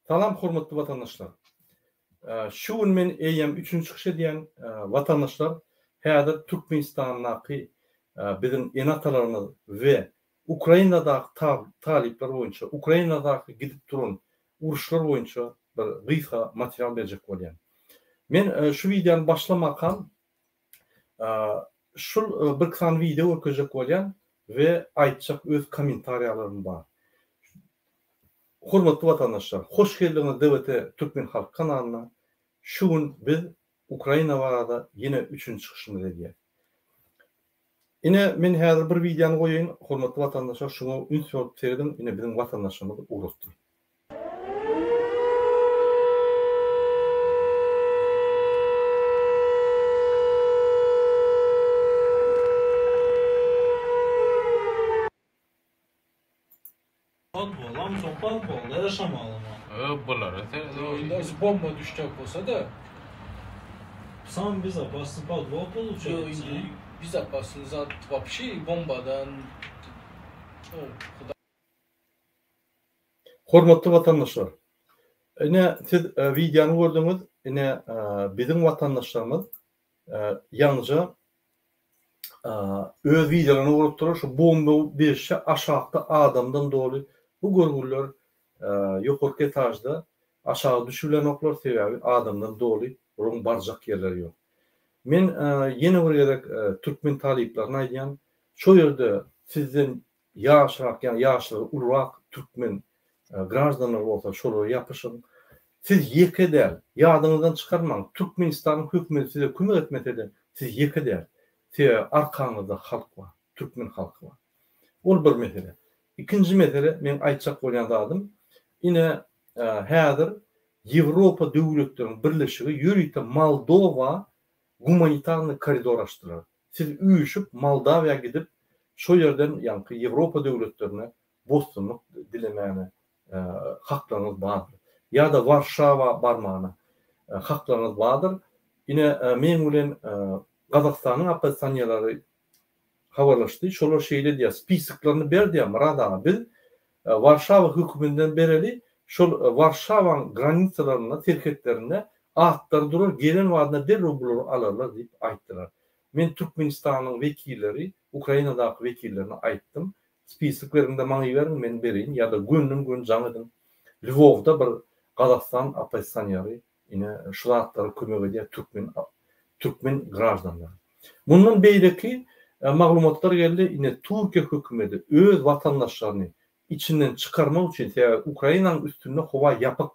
Salam hormatly watandaşlar. Şu gün men eýýäm üçünji çykyş edýän watandaşlar häzir Türkmenistandaky biziň ene-atalarymyz we Ukrainadaky talyplar boýunça Ukrainadaky gidip duran uruşlar boýunça bir gysga material berjek bolýan. Men şu wideony başlamakam şul birki sany wideo görkezjek bolýan we aýtjak öz kommentariýalarym bar. Hormatly watandaşlar, hoş geldiňiz DWT Türkmen Halk kanalyna. Şu gün biz Ukraina barada ýene üçünji çykyşymyzy edýäs. Ine men häzir bir wideony goýaýyn, hormatly watandaşlar şuňa üns berip serediň, ine biziň watandaşlarymyz ugratdy. Podwalam soň podwalda ýaşamalymy? Ö bulara seredip Indi özi bomba düşjek bolsa-da. Sam bezopasny podwal poluçaýtsa. Ýok indi bezopasny zat wapşe bombadan Hormatly watandaşlar! Ine siz wideony gördüňiz, ine biziň watandaşlarymyz ýaňyja öz wideolaryny ugrupdyrlar, şu bomba berişe aşakda adamdan doly bu görgüliler ýokarky etažda aşaga düşübilenoklar, sebäbi adamdan doly, olaryň barjak ýerleri ýok. Men ýene bir gezek türkmen talyplaryna aýdýan, şo ýerde sizden Ýaşrak ýa ýaşlary ulurak türkmen graždanlary bolsa şolara ýapyşyň. Siz ýeke däl. Ýadyňyzdan çykarmaň, Türkmenistanyň hökümeti size kömek etmese-de siz ýeke däl. Sebäbi arkaňyzda halk bar. Türkmen halky bar. Ol bir mesele. Ikinji mesele meň aýtjak bolýan zadym, ine häzir Ýewropa döwletleriniň birleşigi ýörite Moldowa gumanitarnyý koridor açdylar. Siz üýşüp Moldawiýa gidip, şo ýerden ýaňky Ýewropa döwletlerine bosgunlyk dilemäne haklaryňyz bardyr. Ýa-da Warşawa barmana haklaryňyz bardyr. Ine, meň bilen Gazagystanyň oppozisionerleri habarlaşdy. Şolar şeýle diýýär, spisoklaryny ber diýýär, Myrat aga, biz Warşawa höküminden bereli, şol Warşawaň granisalarynda, serhetlerinde atlary durar, gelen badyna derrew bulary alarlar diýip aýtdylar. Men Türkmenistanyň wekilleri, Ukrainadaky wekillerine aýtdym, spisok beriň-de maňa iberiň, men bereýin ýa-da gönden-göni jaň ediň. Lwowda bir Gazagystan oppozisioneri ine şu zatlara kömek edýär türkmen türkmen graždanlary. Mundan beýleki maglumatlar geldi, ine Türkiýe hökümeti öz watandaşlaryny içinden çykarmak üçin, sebäbi Ukrainanyň üstünde howa ýapyk,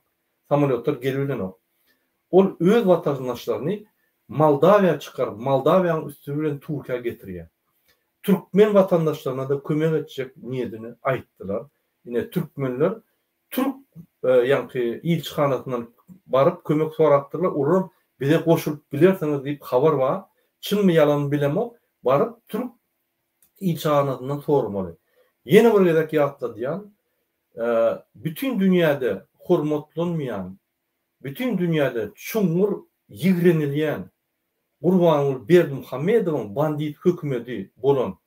samolýotlar gelibilenok. Ol öz watandaşlaryny Moldawiýa çykaryp, Moldawiýanyň üsti bilen Türkiýä getirýär. Türkmen watandaşlaryna-da kömek etjek niýedini aýtdylar. Ine türkmenler Türk ýaňky ilçihanasyndan baryp kömek sorapdyrlar, olaram bize goşulyp bilersiňiz diýip habar bar, çynmy ýalanmy bilemok, baryp türk ilçihanasyndan soramaly. Ýene bir gezek ýatladýan, bütin dünýäde hormatlanmaýan, bütin dünýäde çuňňur ýigrenilýän Gurbanguly Berdimuhamedowyň bandit hökümedi bolan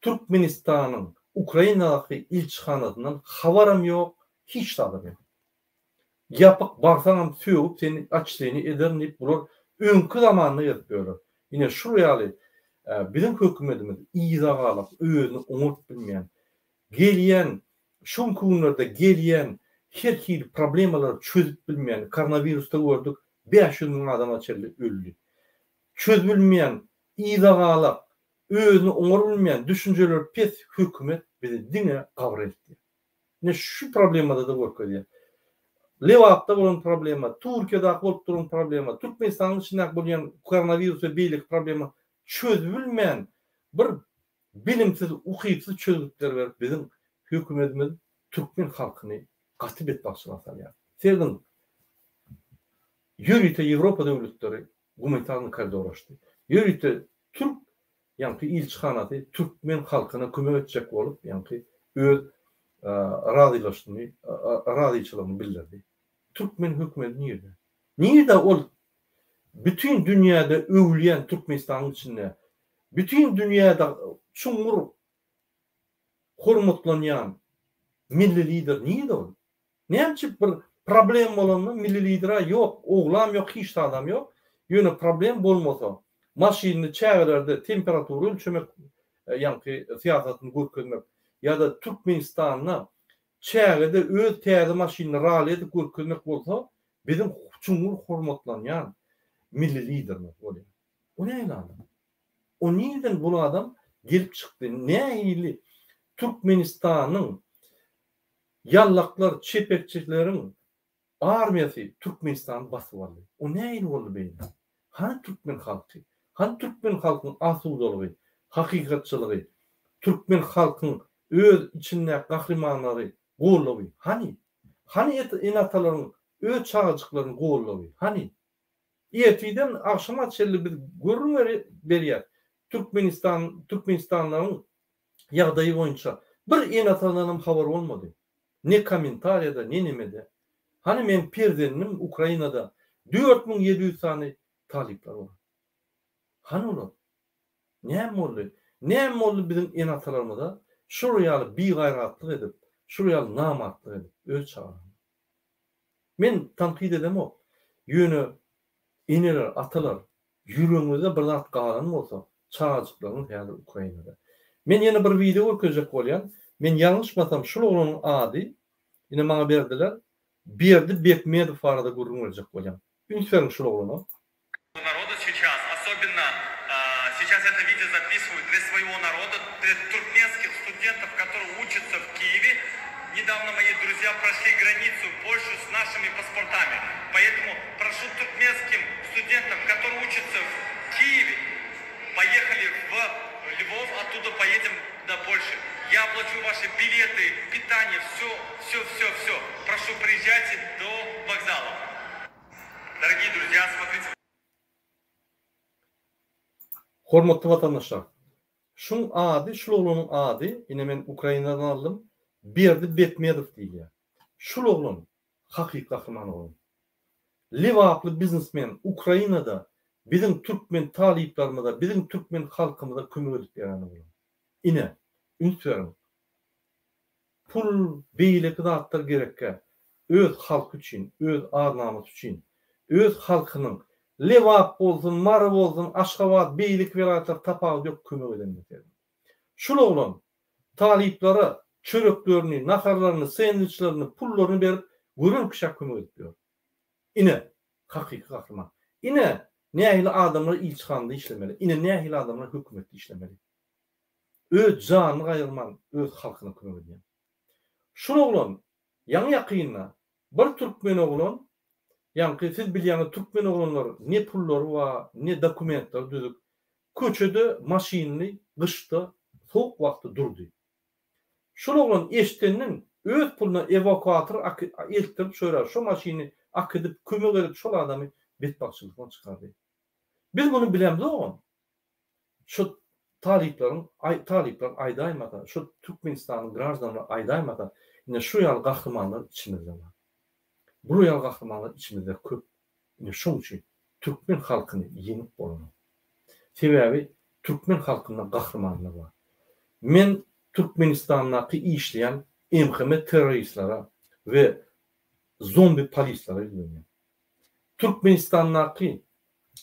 Türkmenistanyň Ukrainadaky ilçihanasyndan habaram ýok, hiç zadam ýok. Ýapyk barsaňam sögüp seni açleni ederin diýip bular öňki zamanda gezip ýörler. Ine şul ýaly biziň hökümedimiz yza galak özüni oňaryp bilmeýän gelýän şu günki günlerde gelýän her hili problemalary çözüp bilmeýän koronawirusda gördük 500 müň adama çenli öldi. Çözübilmeýän yza galak Özüni oňarbilmeýän, düşünjeleri pes hökümet bizi diňe gabra eltýär. Ine şu problemada-da görkezýär. Lebapda bolan problema, Türkiýedäki bolup duran problema, Türkmenistanyň içindäki bolýan koronawirus we beýleki problema çözülmän bir bilimsiz, ukypsyz çözgütler berip biziň hökümetimiz türkmen halkyny gaty betbagtçylyga salýar. Serediň, ýörite Ýewropa döwletleri gumanitarnyý koridor açdy. Ýörite türk ýaňky ilçihanasy türkmen halkyna kömek etjek bolup ýaňky öz razylaşyny razyçylygyny bildirdi. Türkmen hökümeti nirde? Nirde ol bütin dünýäde öwülýän Türkmenistanyň içinde bütin dünýäde çuňňur hormatlanýan milli lider nirde ol? Näme üçin bir Problem bolanda milli lidera ýok, oglam ýok, hiç zadam ýok. Ýöne problem bolmasa, maşynyny çägelerde temperatura ölçemek ýaňky syýasatyny görkezmek ýa-da Türkmenistanda çägede öz täze maşynyny rally edip görkezmek bolsa, biziň çuňňur hormatlanýan milli liderimiz bolýar. O nähili adam? O nireden bul adam gelip çykdy? Nähili Türkmenistanyň Ýallaklar, çepekçileriň armiýasy Türkmenistany basyp aldy. O nähili boldy beýle? Hany türkmen halky? Hany türkmen halkyň asudalygy, hakykatçylygy, türkmen halkyň öz içindäki gahrymanlary goldawy hany? Hany ene-atalaryň öz çagajyklaryny goldawy hany? Ertirden agşama çenli biz gürrüň berýäs Türkmenistan türkmenistanlaryň ýagdaýy boýunça bir ene-atadanam habar bolmady. Ne kommentariýada, ne nemede. Hany meň perzendim Ukrainada 4700 sany talyplar bar. Hany olar? Näme boldy? Näme boldy biziň ene-atalarymyza şular ýaly bigaýratlyk edip, şular ýaly namartlyk edip öz çagalaryna? Men tankyt edemok. Ýöne eneler, atalar Ýüregiňizde bir zat galan bolsa, çagajyklaryňyz häzir Ukrainada. Men ýene bir wideo görkezjek bolýan. Men ýalňyşmasam şul oglanyň ady, ine maňa berdiler, Berdi Bekmedow barada gürrüň berjek bolýan. Üns beriň şul oglana. Naroda seças osobenno seças eto video zapisivаю dle svoego naroda dle turkmenskih studentov kotorye učatsa v Kieve nedavno moi druzya prošli granicu Polšu s našimi pasportami poetomu prošu turkmenskim studentam kotorye učatsa v Kieve poehali v Lvov ottuda poedem do Polši ya oplaču vaši bilety pitanie vse vse vse vse prošu priezžajte do vokzala dorogiye druzya smotrite Hormatly watandaşlar! Şuň ady, şul oglanyň ady, ine men Ukrainadan aldym, Berdi Bekmedow diýilýär. Şul oglan hakyky gahryman oglan. Lebaply biznesmen Ukrainada biziň türkmen talyplarymyza, biziň türkmen halkymyza kömek edip ýören oglan. Ine, üns beriň. Pul, beýleki zatlar gerekkä, öz halky üçin, öz ar-namysy üçin, öz halkynyň, Lebap bolsun, Mary bolsun, Aşgabat, beýleki welaýatlar tapawudy ýok kömek eden mesele. Şul oglan talyplara çöreklerini, naharlaryny, sendwiçlerini, pullaryny berip gören kişä kömek edip ýör. Ine, hakyky gahryman. Ine, nähili adamlar ilçihanada işlemeli, ine nähili adamlar hökümetde işlemeli. Öz janyny gaýgyrman öz halkyna kömek edýän. Şul oglan ýaňy ýakynda bir türkmen oglan ýaňky siz bilýäňiz türkmen oglanlar ne pullary bar ne dokumentleri düzük köçede maşynly gyşda sowuk wagty durdy. Şul oglan eşdenden öz puluna ewakuator eltdirip şo ýere şo maşyny akidip kömek edip şol adamy betbagtçylykdan çykardy. Biz muny bilemzogam. Şu talyplaryň talyplar aýdaýmasa, şu Türkmenistanyň graždanlary aýdaýmasa, ine şu ýaly gahrymanlar içimizde bar. Bular ýaly gahrymanlar içimizde köp. Ine şoň üçin türkmen halkyny ýeňip bolanok. Sebäbi türkmen halkynda gahrymanlar bar. Men Türkmenistandaky işleýän MHM terroristlere we zombi polislere ýüzlenýän. Türkmenistandaky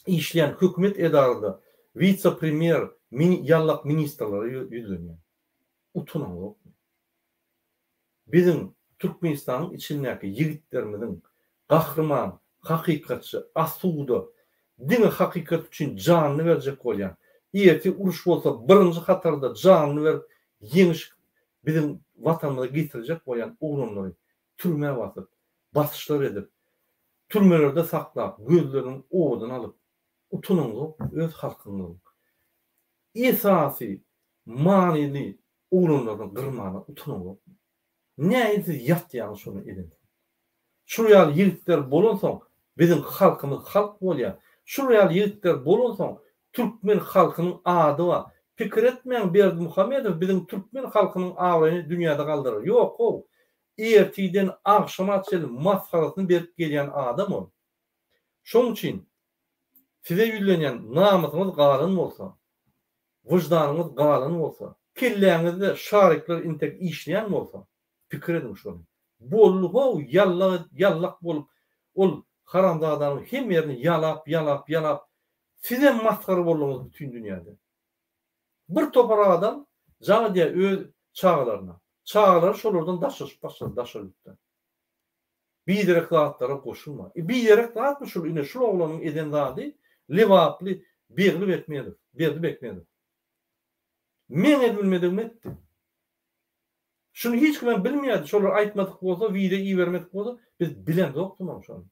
işleýän hökümet edarada wise-premýer, mini, ýallak ministrlere ýüzlenýän. Utanaňzokmy? Biziň Türkmenistanyň içindäki ýigitlerimiziň gahryman, hakykatçy, asuda, diňe hakykat üçin janyny berjek bolýan, ertir uruş bolsa birinji hatarda janyny berip ýeňiş biziň Watanymyza getirjek bolýan oglanlary türmä basyp, basyşlar edip, türmelerde saklap, gözleriniň oduny alyp, utanyňzok öz halkyňyzyň esasy manyly oglanlaryny gyrmana utanyňzokmy? Nähili siz ýatýaňyz şony edensoň? Şul ýaly ýigitler bolansoň biziň halkymyz halk bolýar. Şul ýaly ýigitler bolansoň türkmen halkynyň ady bar. Pikir etmäň Berdimuhamedow biziň türkmen halkynyň abraýyny dünýäde galdyrar. Ýok how. Ertirden agşama çenli masgarasyny berip gelýän adam ol. Şoň üçin size ýüzlenýän namysyňyz galan bolsa, wyždanyňyz galan bolsa, kelläňizde şarikler intek işleýän bolsa, pikir ediň şony. Boldy how ýallak ýallak bolup ol haramzadanyň hemme ýerini ýalap ýalap ýalap sizem masgara bolduňyz bütin dünýäde. Bir topar adam jaň edýär öz çagalaryna. Çagalary şolardan daşlaşyp başlady daşary ýurtda. Biderek zatlara goşulma. E biderek zatmy şul ine şul oglanyň eden zady Lebaply Begli Bekmedow Berdi Bekmedow. Meň edbilmedigimi etdi. Şuny hiç kimem bilmeýärdi, şolar aýtmadyk bolsa, wideo ibermedik bolsa, biz bilemzokdymam şony.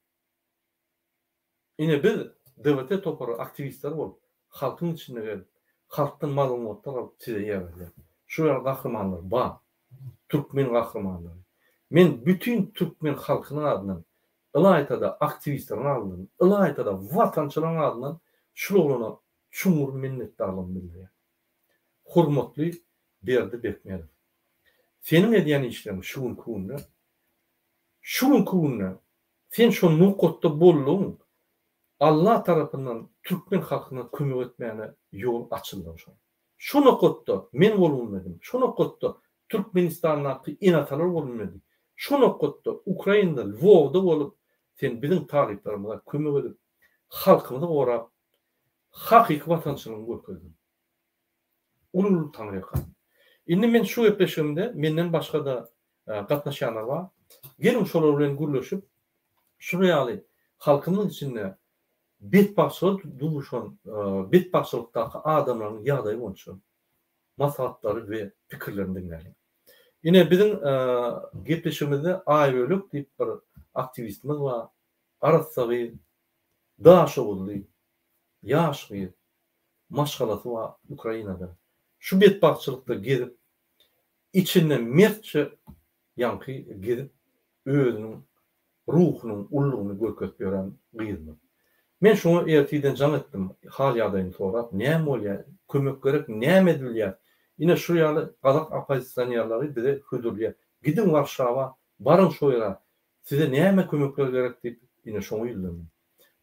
Ine biz DWT topary aktiwistler bolup, halkyň içinde gezip, halkdan maglumatlar alyp size ýerberýäs. Şu ýaly gahrymanlar bar. Türkmen gahrymanlary. Men bütin türkmen halkynyň adyndan, ylaýta-da aktiwistleriň adyndan, ylaýta-da watançylaryň adyndan şul oglana çuňňur minnetdarlygymy bildirýän. Hormatly Berdi Bekmedow. Seniň edýän işleriň şu günki günde, şu günki günde sen şo nokatda boldugyň Alla tarapyndan türkmen halkyna kömek etmäne ýol açyldyň şol. Şo nokatda men bolunmedim, şo nokatda Türkmenistandaky ene-atalar bolunmedi. Şo nokatda Ukrainada Lwowda bolup sen biziň talyplarymyza kömek edip, halkymyzy gorap hakyky watançylygyňy görkezdiň. Uly-uly taňryýalkasyn. Indi men şu gepleşigimde menden başga-da gatnaşýanlar bar. Geliň şolar bilen gürleşip, şular ýaly halkymyň içinde betbagtçylyga duşan, betbagtçylykdaky adamlaryň ýagdaýy boýunça maslahatlary we pikirlerini diňläliň. Ine biziň gepleşigimizde Aýbölek diýip bir aktiwistimiz bar. Arassa gyz, daşoguzly, ýaş gyz. Maşgalasy bar Ukrainada. Şu betbagtçylykda gezip, içinde mertçe ýaňky gezip özüniň ruhunyň ululygyny görkezip ýören gyzymyz. Men şoňa ertirden jaň etdim, hal-ýagdaýyny sorap, näme bolýar, kömek gerek, näme edilýär? Ine şu ýaly gazak oppozisionerleri bize hödürleýär. Gidiň Warşawa, baryň şo ýere, size näme kömekler gerek diýip, ine şoňa ýüzlendim.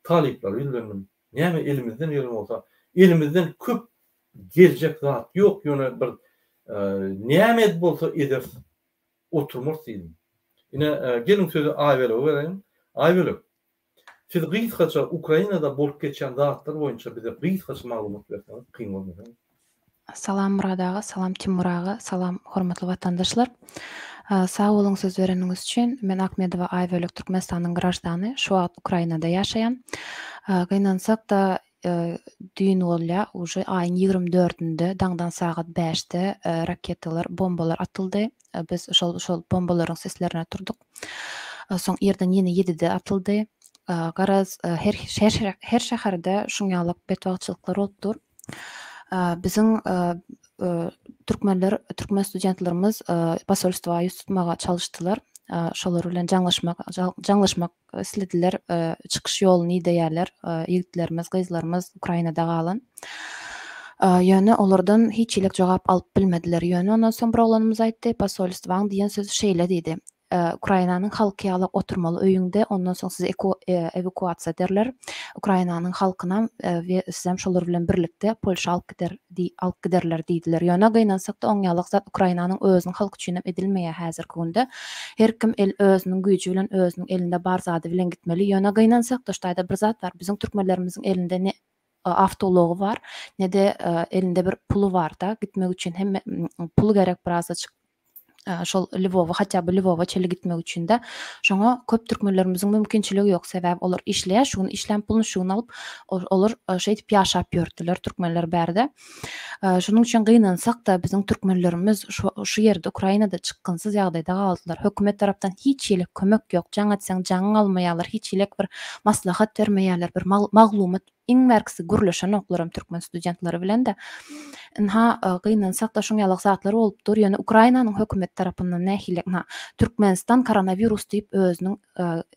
Talyplara ýüzlendim. Näme elimizden gelen bolsa, elimizden köp geljek zat ýok, ýöne bir näme edip bolsa ederis, oturmarys diýdim. Ine, geliň sözi Aýbölege bereýin. Aýbölek, siz gysgaça Ukrainada bolup geçýän zatlar boýunça bize gysgaça maglumat berseňiz, kyn bolmasa. Salam Myrat aga, salam Timur aga, salam hormatly watandaşlar. Sag boluň söz bereniňiz üçin. Men Akmedowa Aýbölek Türkmenistanyň graždany, şu wagt Ukrainada ýaşaýan. Gynansakda düýn bolýa uje aýyň 24-ünde daňdan sagat 5-de raketalar, bombalar atyldy. Biz şol şol bombalaryň seslerine turduk. Soň irden ýene 7-de atyldy. Garaz her her her şäherde şuň ýaly betbagtçylyklar bolup dur. Biziň türkmenler, türkmen studentlerimiz posolstwa ýüz tutmaga çalyşdylar. Şolar bilen jaňlaşmak, jaňlaşmak islediler. Çykyş ýoluny ideýärler ýigitlerimiz, gyzlarymyz Ukrainada galan. Ýöne olardan hiç hili jogap alyp bilmediler. Ýöne ondan soň bir oglanymyz aýtdy, posolstwaň diýen sözi şeýle diýdi. Ukrainanyň halky ýaly oturmaly öýüňde, ondan soň sizi ewekuasiýa ederler. Ukrainanyň halkynam we sizem şolar bilen birlikde Polşa alyp gider alyp giderler diýdiler. Ýöne gynansakda oň ýaly zat Ukrainanyň özüniň halky üçinem edilmeýär häzirki günde. Her kim el özüniň güýji bilen özüniň elinde bar zady bilen gitmeli. Ýöne gynansakda şu taýda bir zat bar biziň türkmenlerimiziň elinde ne awtoulagy bar ne-de elinde bir puly barda gitmek üçin hemme pul gerek birazajyk şol Lwowa hatda by Lwowa çenli gitmek üçin-de şoňa köp türkmenlerimiziň mümkinçiligi ýok sebäbi olar işleýär şu gün işlän puluny şu gün alyp olar şeýdip ýaşap ýördüler türkmenler bärde şonuň üçin gynansak-da biziň türkmenlerimiz şu şu ýerde Ukrainada çykgynsyz ýagdaýda galdylar hökümet tarapdan hiç hili kömek ýok jaň etseň jaňyňy almaýarlar hiç hili bir maslahat bermeýärler bir maglumat Iň bärkisi gürleşenoklaram türkmen studentleri bilen-de. Ynha, gynansakda şuň ýalak zatlar bolup dur. Ýöne Ukrainanyň hökümeti tarapyndan nähili, ynha, Türkmenistan koronawirus diýip özüniň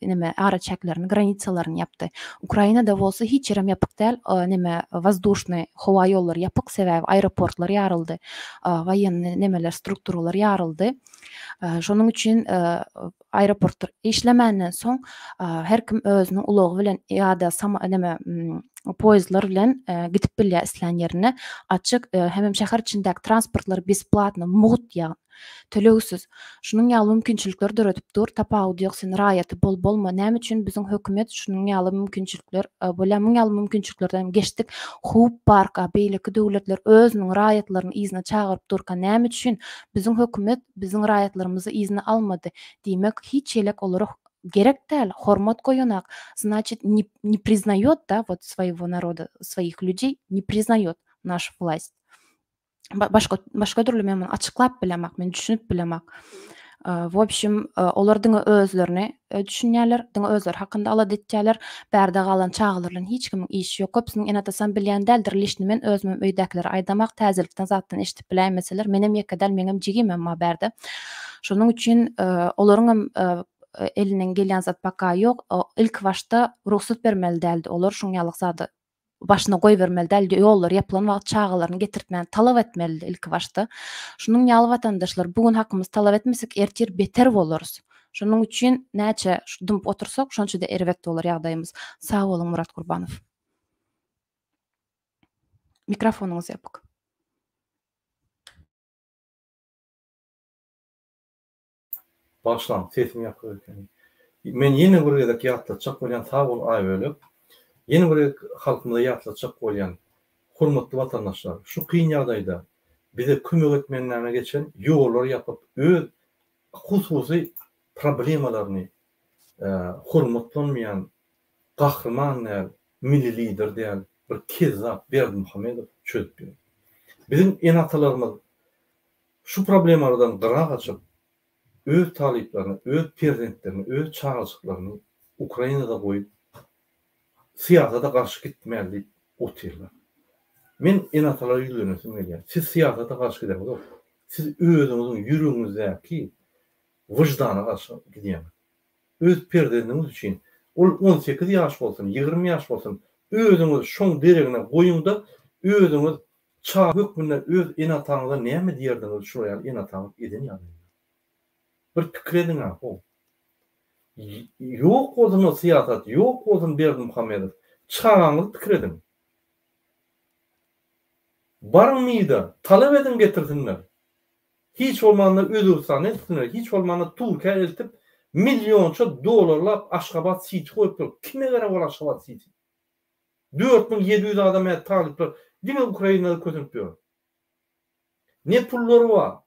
neme araçäklerini, granitsalaryny ýapdy. Ukrainada bolsa hiç ýerem ýapyk däl, neme wozduşnyý howa ýollary ýapyk, sebäbi aeroportlar ýaryldy, woýennyý nemeler, strukturalar ýaryldy. Şonuň üçin aeroportlar işlemänden soň her kim özüniň ulagy bilen ýa-da sama neme poýezdler bilen gidip bilýär islän ýerine. Açyk hemem şäher içindäki transportlar besplatno, mugt ýa. Tölegsiz. Şunuň ýaly mümkinçilikler döredip dur, tapawudy ýok sen raýaty bol bolma, näme üçin biziň hökümet şunuň ýaly mümkinçilikler bolýar, muň ýaly mümkinçiliklerden geçdik, howp barka, beýleki döwletler özüniň raýatlaryny yzyna çagyryp durka näme üçin biziň hökümet biziň raýatlarymyzy yzyna almady, diýmek hiç ýelek olara gerek däl, hormat goýanak, znaçit ne ne priznaýot da wot svoýego naroda, svoýih lýudey ne priznaýot naş wlast. Başga başga dürli men muny açyklap bilemak, men düşünip bilemak. W obşim, olar diňe özlerini düşünýärler, diňe özleri hakynda alada etýärler. Bärde galan çagalar bilen hiç kimiň işi ýok. Köpüsiniň ene-atasam bilýän däldir. Lişni men özümem öýdäkilere aýdamak, täzelikden zatdan eşidip biläýmeseler, menem ýeke däl, meňem jigimem bar bärde. Şonuň üçin olaryňam elinden gelýän zat paka ýok. Ilki başda rugsat bermeli däldi olar şuň ýalyk zada başyna goýbermeli däl, ýollar ýapylan wagt çagalaryny getirtmäni talap etmelidi ilki başda. Şunuň ýaly watandaşlar bu gün hakymyzy talap etmesek ertir beter bolarys. Şonuň üçin näçe dymyp otursak şonça-da erbet bolar ýagdaýymyz. Sag boluň Murat Gurbanow. Mikrofonyňyz ýapyk. Bagyşlaň, sesim ýapyk ekeni. Men ýene bir gezek ýatlatjak bolýan, sag bol Aýbölek. Ýene bir gezek halkymyza ýatlatjak bolýan, hormatly watandaşlar, şu kyn ýagdaýda bize kömek etmenläne geçen ýollary ýapyp, öz hususy problemalaryny hormatlanmaýan gahryman däl, milli lider däl, bir kezzap Berdimuhamedow çözüp ýör. Biziň ene-atalarymyz Şu problemalardan gyra gaçyp, öz talyplaryny, öz perzentlerini, öz çagajyklaryny Ukrainada goýup, syýasata garşy gitmäli diýip otyrlar. Men ene-atalara ýüzlenesim gelýär. Siz syýasata garşy gideňizok. Siz özüňiziň ýüregiňizdäki wyždana garşy gidýäňiz. Öz perzendiňiz üçin, ol 18 ýaş bolsun, 20 ýaş bolsun, özüňizi şoň deregine goýuň-da, özüňiz Çaga hökmünde öz ene-ataňyza näme diýerdiňiz şular ýaly ene-ataňyz eden ýagdaýynda? Bir pikir ediň-ä how. Ýok bolsun o syýasat, ýok bolsun Berdimuhamedow. Çagaňyzy pikir ediň. Baryň MİD-e, talap ediň getirsinler. Hiç bolmanda Özbegistana eltsinler, hiç bolmanda Türkiýä eltip millionça dollarlap Aşgabat siti goýup dur. Kime gerek ol Aşgabat siti? 4700 adam hä talyplar diňe Ukrainada kösenip ýör. Ne pullary bar.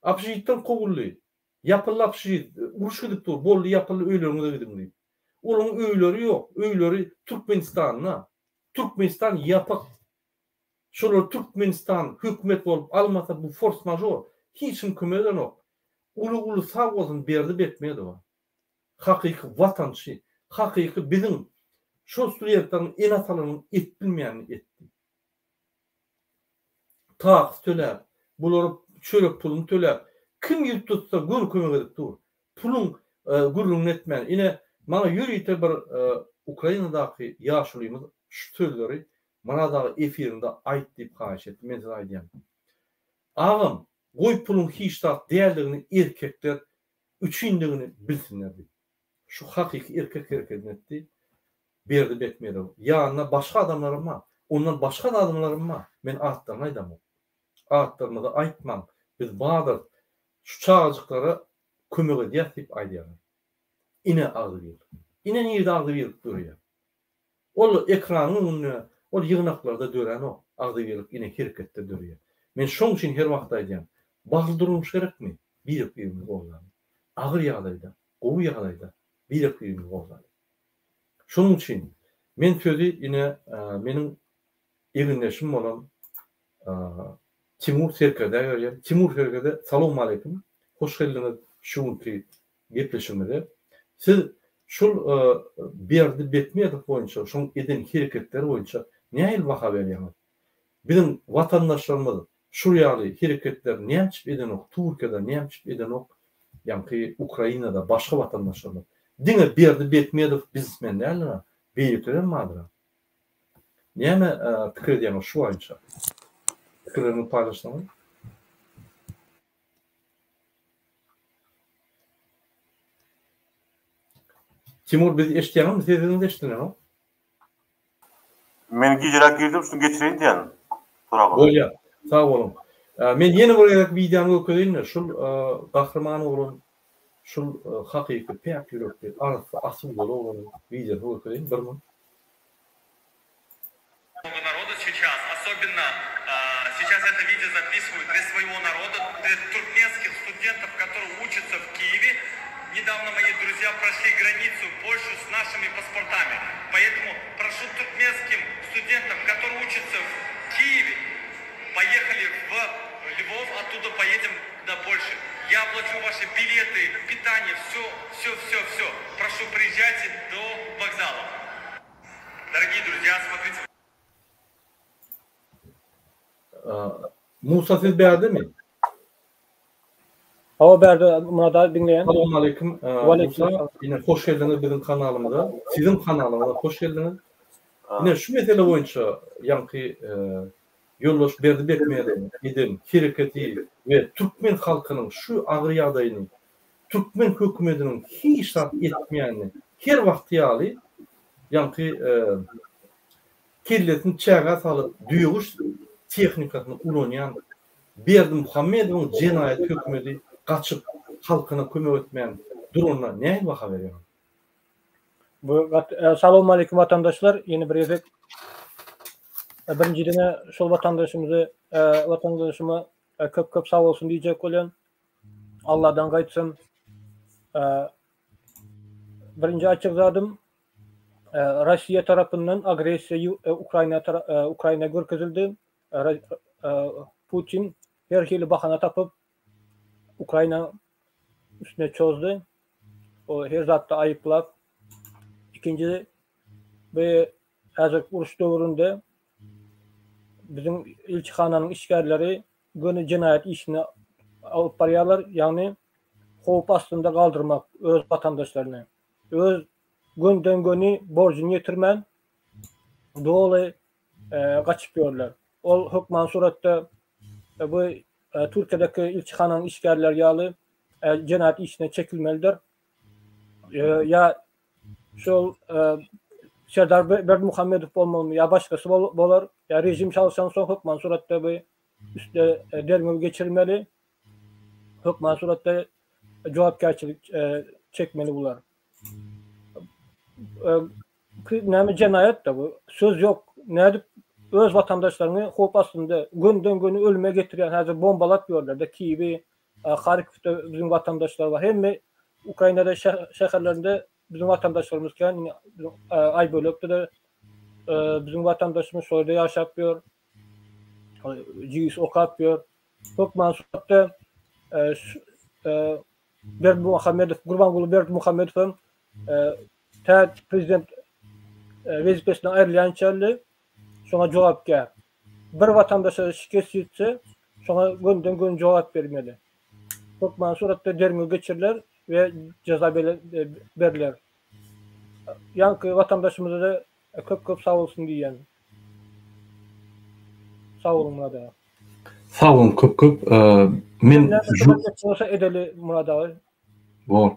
Obşežitden kowuldy. Ýapyldy obşežit. Uruş gidip dur. Boldy ýapyldy öýleriňize gidiň diýip. Olaryň öýleri ýok. Öýleri Türkmenistanda. Türkmenistan ýapyk. Şolar Türkmenistan hökümet bolup almasa bu fors mažor. Hiç kim kömek edenok. Uly uly sag bolsun Berdi Bekmedowa. Hakyky watançy, hakyky biziň şol studentleriň ene-atalarynyň edip bilmeýänini etdi. Taksi töläp, bulara çörek puluny töläp, kim ýüz tutsa göni kömek edip dur. Puluň gürrüňini etmän. Ine, maňa ýörite bir Ukrainadaky ýaşulymyz şu sözleri Myrat aga efiriňde aýt diýip haýyş etdi. Men size aýdýan. Agam, goý puluň hiç zat däldigini erkekler üçindigini bilsinler diýip. Şu hakyky erkek herekedini etdi. Berdi Bekmedow. Ýanynda başga adamlaram bar. Ondan başga-da adamlaram bar. Men atlaryny aýdamok. Atlarymyzy aýtmaň. Biz bardyr. Şu çagajyklara kömek edýäs diýip aýdýarlar. Ine agzybirlik. Ine nirde agzybirlik döreýär. Ol ekranyň öňünde, ol ýygnaklarda döränok, agzybirlik ine hereketde döreýär. Men şoň üçin her wagt aýdýan, bagtly durmuş gerekmi? Birek-birimizi goldaly. Agyr ýagdaýda, gowy ýagdaýda birek-birimizi goldaly. Şonuň üçin men sözi ine meniň egindeşim bolan Timur serkerdä berýän. Timur serkerde salowmaleýkim, hoş geldiňiz şu günki gepleşigimize. Siz şul Berdi Bekmedow boýunça, şoň eden hereketleri boýunça nähili baha berýäňiz? Biziň watandaşlarymyz şul ýaly hereketleri nämçip edenok Türkiýede, nämçip edenok ýaňky Ukrainada başga watandaşlarymyz? Diňe Berdi Bekmedow biznesmen däldir-a, beýlekilerem bardyr-a. Näme pikir edýäňiz şu boýunça? Pikirleriňizi paýlaşsaňyz. Timur bizi eşitýäňizmi? Sesiňiz eşidilenok. Men gijiräk girdim, şuny geçireýin diýen soragyny. Bolýar. Sag boluň. Men ýene bir gezek wideony görkezeýin-de, şul gahryman oglan, şul hakyky päk ýürekli, arassa, asudaly oglanyň wideosyny görkezeýin bir minut. Много народа сейчас, особенно сейчас это видео записываю для своего народа, для туркменских студентов, которые учатся в Киеве. Недавно мои друзья прошли границу Польшу с нашими паспортами. Поэтому прошу туркменским студентам, которые учатся в Киеве, поехали в Львов, оттуда поедем до Польши. Я оплачу ваши билеты, питание, все, все, все, все. Прошу, приезжайте до вокзала. Дорогие друзья, смотрите. Musa siz bärdemi? Hawa bärde Myrat aga diňleýän. Salowmaleýkim Musa ine hoş geldiňiz biziň kanalymyza. Siziň kanalyňyza hoş geldiňiz. Ine şu mesele boýunça ýaňky ýoldaş Berdi Bekmedowyň eden hereketi we türkmen halkynyň şu agyr ýagdaýyny türkmen hökümediniň hiç zat etmeýänini her wagtky ýaly ýaňky kellesini çägä salyp düýeguş tehnikasyny ulanýan Berdimuhamedowyň jenaýat hökümedi gaçyp halkyna kömek etmän duranyna nähili baha berýäňiz? Bu Salowmaleýkim watandaşlar ýene bir gezek birinjiden şol watandaşymyzy watandaşyma köp köp sag bolsun diýjek bolýan. Alladan gaýtsyn. Birinji aýtjak zadym Russiýa tarapyndan agressiýa Ukraina Ukraina görkezildi. Putin her hili bahana tapyp Ukraina üstüne çozdy. O her zatda aýyplap. Ikinji bu häzirki uruş döwründe biziň ilçihananyň işgärleri göni jenaýat işini alyp barýarlar, ýagny howp astynda galdyrmak öz watandaşlaryny. Öz gönden-göni borjuny ýetirmän doly gaçyp ýörler. Ol hökman suratda bu Türkiýedäki ilçihananyň işgärleri ýaly jenaýat işine çekilmelidir. Ýa şol Serdar Berdimuhamedow bolmalymy ýa başgasy bolar, ýa režim çalşansoň hökman suratda bu üstde derňew geçirilmeli. Hökman suratda jogapkärçilik çekmeli bular. Näme jenaýat-da bu. Söz ýok. Nädip öz watandaşlaryňy howp astynda gönden-göni ölüme getirýän häzir bombalap ýörler-de Kiýewi, Harkowda biziň watandaşlar bar. Hemme Ukrainada şäherlerinde biziň watandaşlarymyz kän. Aýbölekde-de biziň watandaşymyz şol ýerde ýaşap ýör. Jigisi okap ýör. Hökman suratda Berdimuhamedow, Gurbanguly Berdimuhamedow hem tä prezident wezipesinden aýrylýançaly şoňa jogapkär. Bir watandaşa şikes ýetse, şoňa gönden-göni jogap bermeli. Hökmany suratda derňew geçiriler we jeza berler. Ýaňky watandaşymyza-da köp-köp sag bolsun diýýän. Sag boluň Myrat aga. Sag boluň köp köp. Men bolsa edeli Myrat aga. Bor.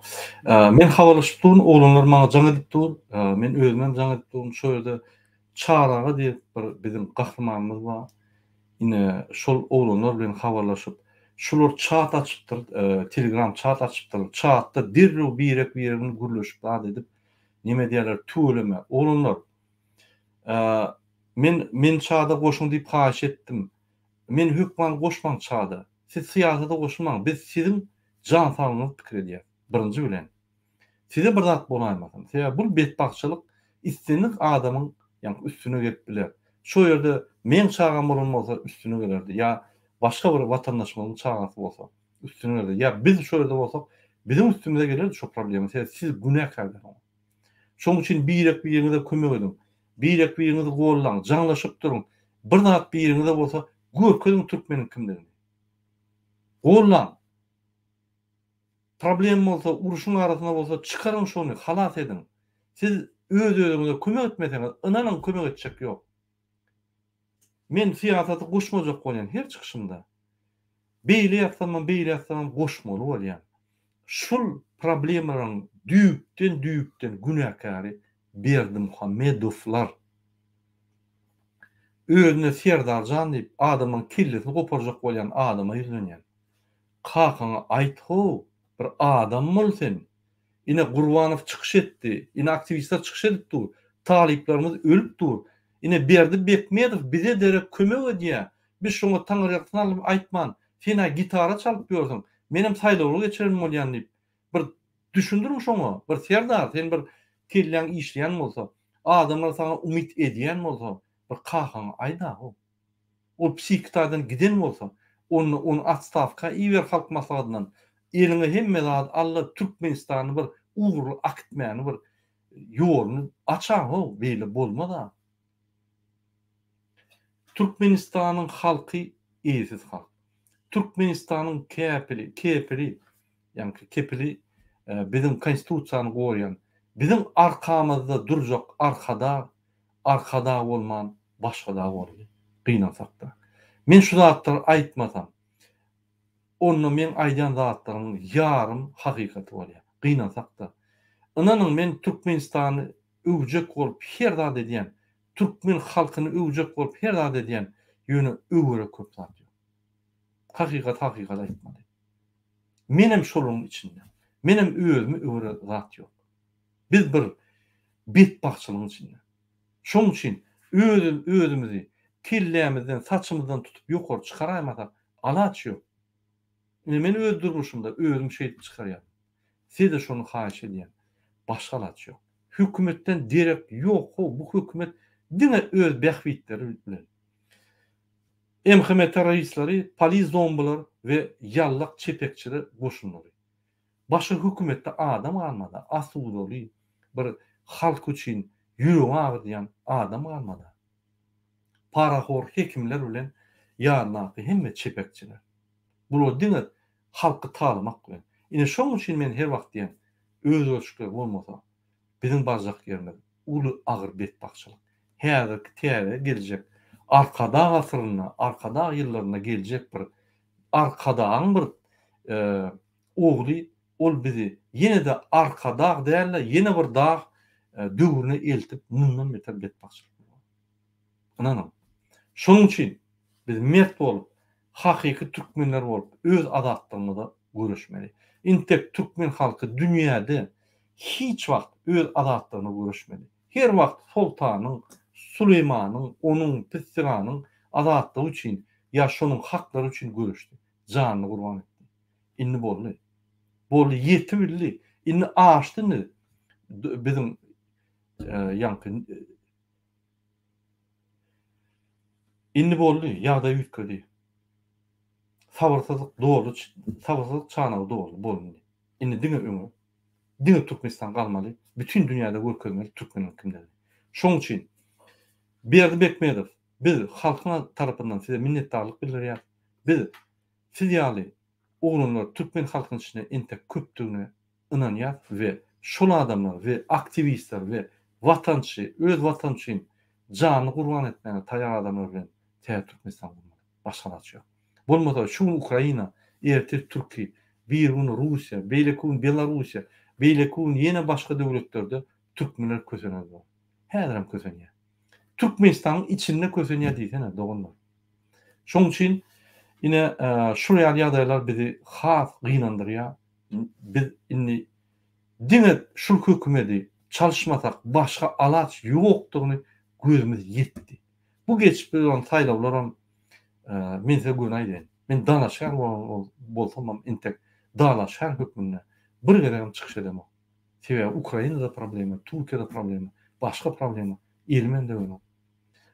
Men habarlaşyp durun, oglanlar maňa jaň edip dur. Men özüm hem jaň edip durun. Şo ýerde Çary aga diýip bir biziň gahrymanymyz bar. Ine, şol oglanlar bilen habarlaşyp, şular çat açypdyr, telegram çat açypdyrlar. Çatda derrew birek-biregini gürleşip zat edip, neme edýärler, tüweleme. Oglanlar, men meni çada goşuň diýip haýyş etdim. Meni hökman goşmaň çada. Siz syýasata goşulmaň. Biz siziň jan saglygyňyzy pikir edýäs, birinji bilen. Size bir zat bolaýmasyn. Sebäbi bul betbagtçylyk islendik adamyň ýaňky üstüne gelip biler. Şo ýerde meň çagam bolan bolsa üstüne gelerdi ýa başga bir watandaşymyzyň çagasy bolsa üstüne gelerdi. Ýa biz şo ýerde bolsak biziň üstümize gelerdi şo problema. Sebäbi siz günäkärler oňa. Şoň üçin birek-biriňize kömek ediň. Birek-biriňizi gollaň, jaňlaşyp duruň. Bir zat biriňize bolsa görkeziň türkmeniň kimdigini. Gollaň. Problem bolsa, uruşyň arasynda bolsa çykaryň şony, halas ediň. Siz öz-özüňize kömek etmeseňiz, ynanyň kömek etjek ýok. Men syýasaty goşmajak bolýan her çykyşymda. Beýle ýazsamam, beýle ýazsamam goşmaly bolýan. Şul problemalaryň düýpden-düýpden günäkäri Berdimuhamedowlar. Özüne Serdarjan diýip adamlaryň kellesini goparjak bolýan adama ýüzlenýän. Kakaňa aýt how, bir adam bol sen. Ine Gurbanow çykyş etdi, ine aktiwistler çykyş edip dur, talyplarymyz ölüp dur. Ine Berdi Bekmedow bize derek kömek edýä. Biz şoňa taňyrýalkasyn alyp aýtman, sen-ä gitara çalyp ýörsüň, menem saýlawlar geçiren bolýan diýip, bir düşündiriň şoňa, bir Serdar sen bir kelläň işleýän bolsa, adamlar saňa umyt edýän bolsa, bir kakaňa aýda-how. Ol psihiki taýdan giden bolsa, onda ony otstawka iber Halk Maslahatyndan. Eliňe hemme zady al-da Türkmenistany bir ugurly akitmäni bir ýoluny aç-a-how, beýle bolmaz-a. Türkmenistanyň halky eýesiz halk. Türkmenistanyň käpili, kepili, ýaňky kepili biziň konstitusiýany goraýan, biziň arkamyzda durjak arkadag, arkadag bolman başga dag boldy. Gynansakda. Men şu zatlary aýtmasam, onda meň aýdýan zatlarymyň ýarym hakykaty bolýar. Gynansakda. Ynanyň men Türkmenistany öwjek bolup her zat edýän, türkmen halkyny öwjek bolup her zat edýän, ýöne öwere köp zat ýok. Hakykat hakykat aýtmaly. Menem şolaryň içinde. Menem özümi öwere zat ýok. Biz bir betbagtçylygyň içinde. Şoň üçin öz özümizi kellämizden, saçymyzdan tutup ýokary çykaraýmasak alaç ýok. Ine men öz durmuşymda özüm şeýdip çykarýan. Size-de şony haýyş edýän. Başga alaç ýok. Hökümetden derek ýok how bu hökümet diňe öz bähbitleri bilen. MHM terroristleri, polis zombylar we ýallak çepekçiler goşunlary. Başga hökümetde adam galmady, asudaly bir halk üçin ýüregi agyrdýan adam galmady. Parahor hekimler bilen ýanyndaky hemme çepekçiler. Bular diňe halky talamak bilen. Ine şoň üçin men her wagt diýen, özgerişikler bolmasa, biziň barjak ýerimiz uly agyr betbagtçylyk. Häzirki täze geljek Arkadag asyrynda, Arkadag ýyllarynda geljek bir Arkadagyň bir ogly ol bizi ýene-de Arkadag däl-de ýene bir dag döwrüne eltip mundan beter betbagtçylyk bolar. Ynanyň. Şonuň üçin biz mert bolup, hakyky türkmenler bolup öz azatlygymyza göreşmeli. Intek türkmen halky dünýäde hiç wagt öz azatlygyna göreşmedi. Her wagt soltanyň, Suleýmanyň, onuň, Pissiganyň azatlygy üçin ýa şonuň haklary üçin göreşdi. Janyny gurban etdi. Indi boldy. Boldy, ýetibildi. Indi aşdy indi biziň ýaňky Indi boldy, ýagdaý üýtgedi. Sabyrsyzlyk doldy, sabyrsyzlyk çanagy doldy, boldy indi. Indi diňe öňe. Diňe Türkmenistan galmaly, bütin dünýäde görkezmeli türkmeniň kimdigini. Şoň üçin Berdi Bekmedow, biz halkyň tarapyndan size minnetdarlyk bildirýäris. Biz siz ýaly oglanlar türkmen halkynyň içinde entek köpdügine ynanýas we şol adamlar we aktiwistler we watançy öz watany üçin janyny gurban etmäge taýar adamlar bilen täze Türkmenistan gurmaly. Başga alaç ýok. Bolmasa şu gün Ukraina, ertir Türki, birigün Russiýa, beýleki gün Belarussiýa, beýleki gün ýene başga döwletlerde türkmenler kösener bolar. Häzirem kösenýär. Türkmenistanyň içinde kösenýär diýsene doganlar. Şoň üçin ine şul ýaly ýagdaýlar bizi has gynandyrýar. Biz indi diňe şul hökümedi çalyşmasak başga alaç ýokdugyny gözümiz ýetdi. Bu geçip duran saýlawlaram men size göni aýdaýyn. Men dalaşgär bolsamam entek dalaşgär hökmünde bir gezegem çykyş edemok. Sebäbi Ukrainada problema, Türkiýede problema, başga problema elimem degenok.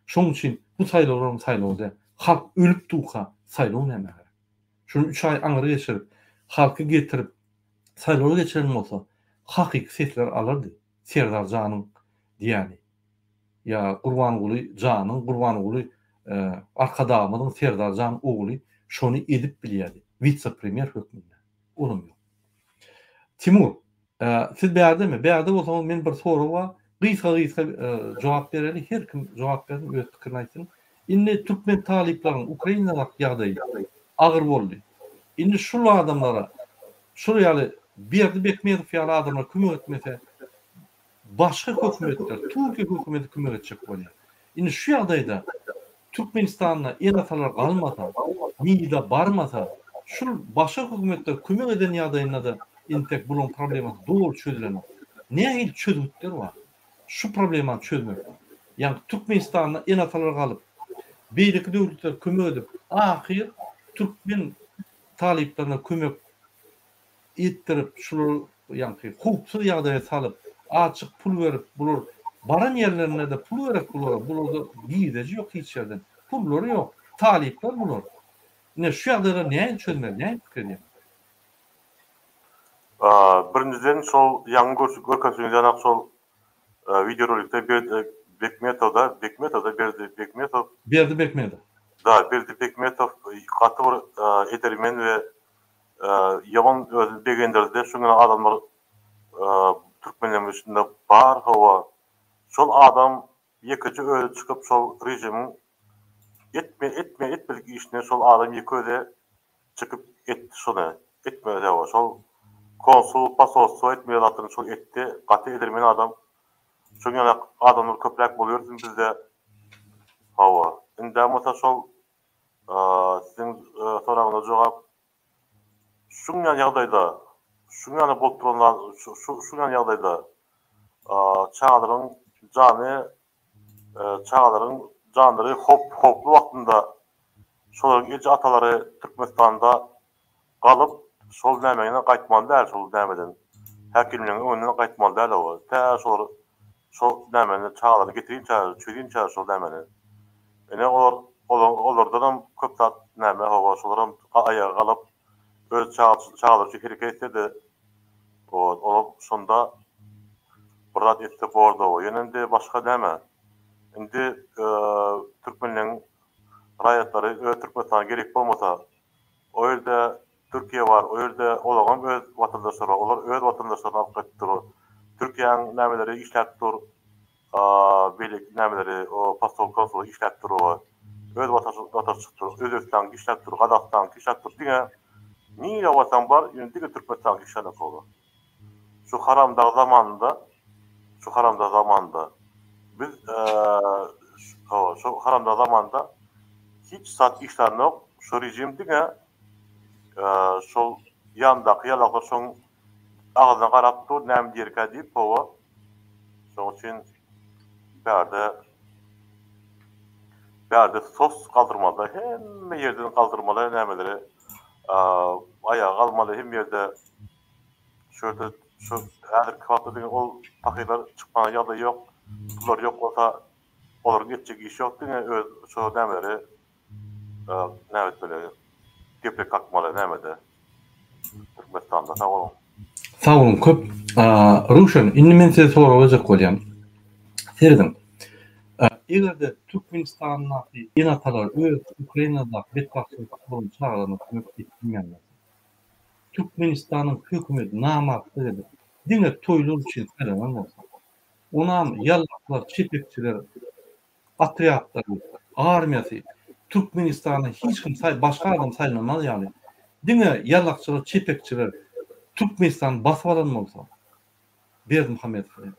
Şoň üçin bu saýlawlaram saýlaw däl. Halk ölüp durka saýlaw nämä gerek? Şuny üç aý aňry geçirip, halky getirip saýlaw geçiren bolsa, hakyky sesler alardy. Serdar janyň diýýäni. Ýa Gurbanguly janyň, Gurbanguly Arkadagymyzyň Serdar jan ogly şony edip bilýärdi. Witse-premýer hökmünde. Olam ýok. Timur, siz bärdemi? Bärde bolsaňyz men bir sorag bar. Gysga-gysga jogap bereli. Her kim jogap bersin, öz pikirini aýtsyn. Indi türkmen talyplaryň Ukrainadaky ýagdaýy agyr boldy. Indi şul adamlara, şul ýaly Berdi Bekmedow ýaly adamlar kömek etmese, başga hökümetler, Türkiýe hökümeti kömek etjek bolýar. Indi şu ýagdaýda. Türkmenistanda ene-atalar galmasa, MIDA barmasa, şul başga hökümetler kömek eden ýagdaýynda-da entek bularyň problemasy doly çözülenok. Nähili çözgütler bar? Şu problemany çözmek. Ýagny Türkmenistanda ene-atalar galyp, beýleki döwletler kömek edip, ahyr türkmen talyplaryna kömek etdirip, şulary ýaňky howpsuz ýagdaýa salyp, azjyk pul berip, bular baran ýerlerinde-de pul gerek bulara, bularda girdeji ýok hiç ýerden, pullary ýok, talyplar bular. Ine, şu ýagdaýlary nähili çözmeli, nähili pikir edýäňiz? Birinjiden şol ýaňy görkezişiňiz ýanak şol wideorolikde Bekmetowda, Bekmetowda Berdi Bekmetow. Berdi Bekmedow. Da, Berdi Bekmetow gaty bir edermen we Ýaman özüni begendirdi şuňa adamlar türkmenleriň içinde bar hawa şol adam ýekeje özi çykyp şol režimiň etme etme etmedik işini şol adam ýeke özi çykyp etdi şony etmedi hawa şol konsul posolstwo etmeli zatlaryny şol etdi gaty edermen adam şoň ýaly adamlar köpräk bolubersin bizde hawa indem bolsa şol Siziň soragyňyza jogap, şuň ýaly ýagdaýda, şuň ýaly bolup duran şuň ýaly ýagdaýda çagalaryň jany, çagalaryň janlary howp howply wagtynda şolaryň eje-atalary Türkmenistanda Galyp şol nämeden gaýtmaly däl şol nämeden häkimligiň öňünden gaýtmaly däl oba tä şolar şol nämeni çagalaryny getirinçä çözünçä şol nämeni ine olar olardanam köp zat näme hawa şolaram aýaga galyp öz çagalary üçin hereket etsedi olar şonda bir zat etse bordy oba ýöne indi başga näme indi türkmenleň raýatlary öz türkmenistana gerek bolmasa O ýerde Türkiýe bar, o ýerde olaňam öz watandaşlary bar, olar öz watandaşlaryny alyp gaýdyp dur. Türkiýäň nämeleri işläp dur, beýleki nämeleri, o posol, konsul işläp dur o. Öz watandaşy çykyp dur, Özbegistanyňky işläp dur, Gazagystanyňky işläp dur, diňe nirä barsaň bar, ýöne diňe Türkmenistanyňky işlänok oba. Şu haramdag zamanynda, şu haramdag zamanynda biz hawa, şu haramdag zamanynda hiç zat işlänok, şu rejim diňe şol ýandaky ýalaklar şoň agzyna garap dur, näme diýerkä diýip, hawa, şoň üçin bärde bärde sos galdyrmaly-da, hemme ýerden galdyrmaly nämeleri, aýaga galmaly hemme ýerde. Şu ýerde şu häzirki wagtda diňe ol pahyrlar çykmaga ýagdaý ýok. Pullary ýok bolsa olaryň etjek işi ýok diňe öz şu nämeleri näme etmeli geplek kakmaly nämede Türkmenistanda sag boluň. Sag boluň köp. Röwşen indi men size sorag berjek bolýan. Serediň. Eger-de Türkmenistandaky ene-atalar öz Ukrainadaky betbagtçylykda bolan çagalaryna kömek edip bilmeýän bolsa. Türkmenistanyň hökümeti namartlyk edip, diňe toýlar üçin saýlanan bolsa, onam ýallaklar, çepekçiler otrýadlary, armiýasy Türkmenistanda hiç kim başga adam saýlanmaz ýaly, diňe ýallakçylar, çepekçiler Türkmenistany basyp alan bolsa, Berdimuhamedow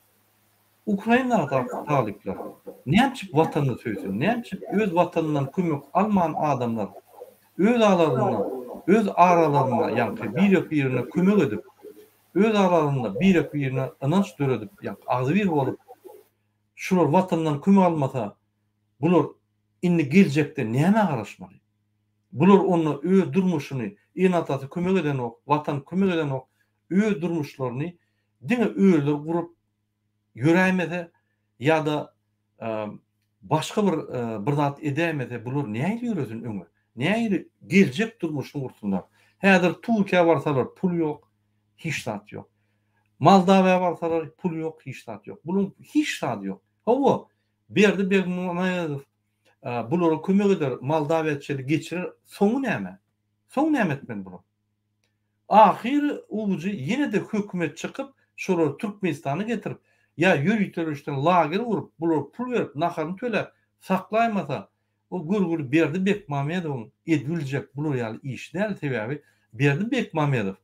Ukrainadaky talyplar nämçip watanyny söýsün, nämçip öz watanyndan kömek alman adamlar öz aralarynda öz aralarynda ýaňky birek birine kömek edip, öz aralarynda birek birine ynanç döredip ýaňky agzybir bolup şular watanyndan kömek almasa bular indi geljekde nämä garaşmaly? Bular onda öz durmuşyny ene-atasy kömek edenok, watan kömek edenok öz durmuşlaryny diňe özleri gurup ýöräýmese ýa-da başga bir bir zat edäýmese bular nähili ýöresin öňe? Nähili geljek durmuşyny gursunlar? Häzir Türkiýä barsalar pul ýok, hiç zat ýok. Moldawiýa barsalar pul ýok, hiç zat ýok. Bularyň hiç zady ýok. Hawa, Berdi Begmuhamedow bulara kömek eder, Moldawiýa çenli geçirer, soňy näme? Soň näme etmeli bular? Ahyry ujy ýene-de hökümet çykyp, şolary Türkmenistana getirip, ýa ýöriteleşden lager gurup, bulara pul berip, naharyny töläp, saklaýmasa, o görgüli Berdi Bekmamedowyň edibiljek bular ýaly işi däl, sebäbi Berdi Bekmamedow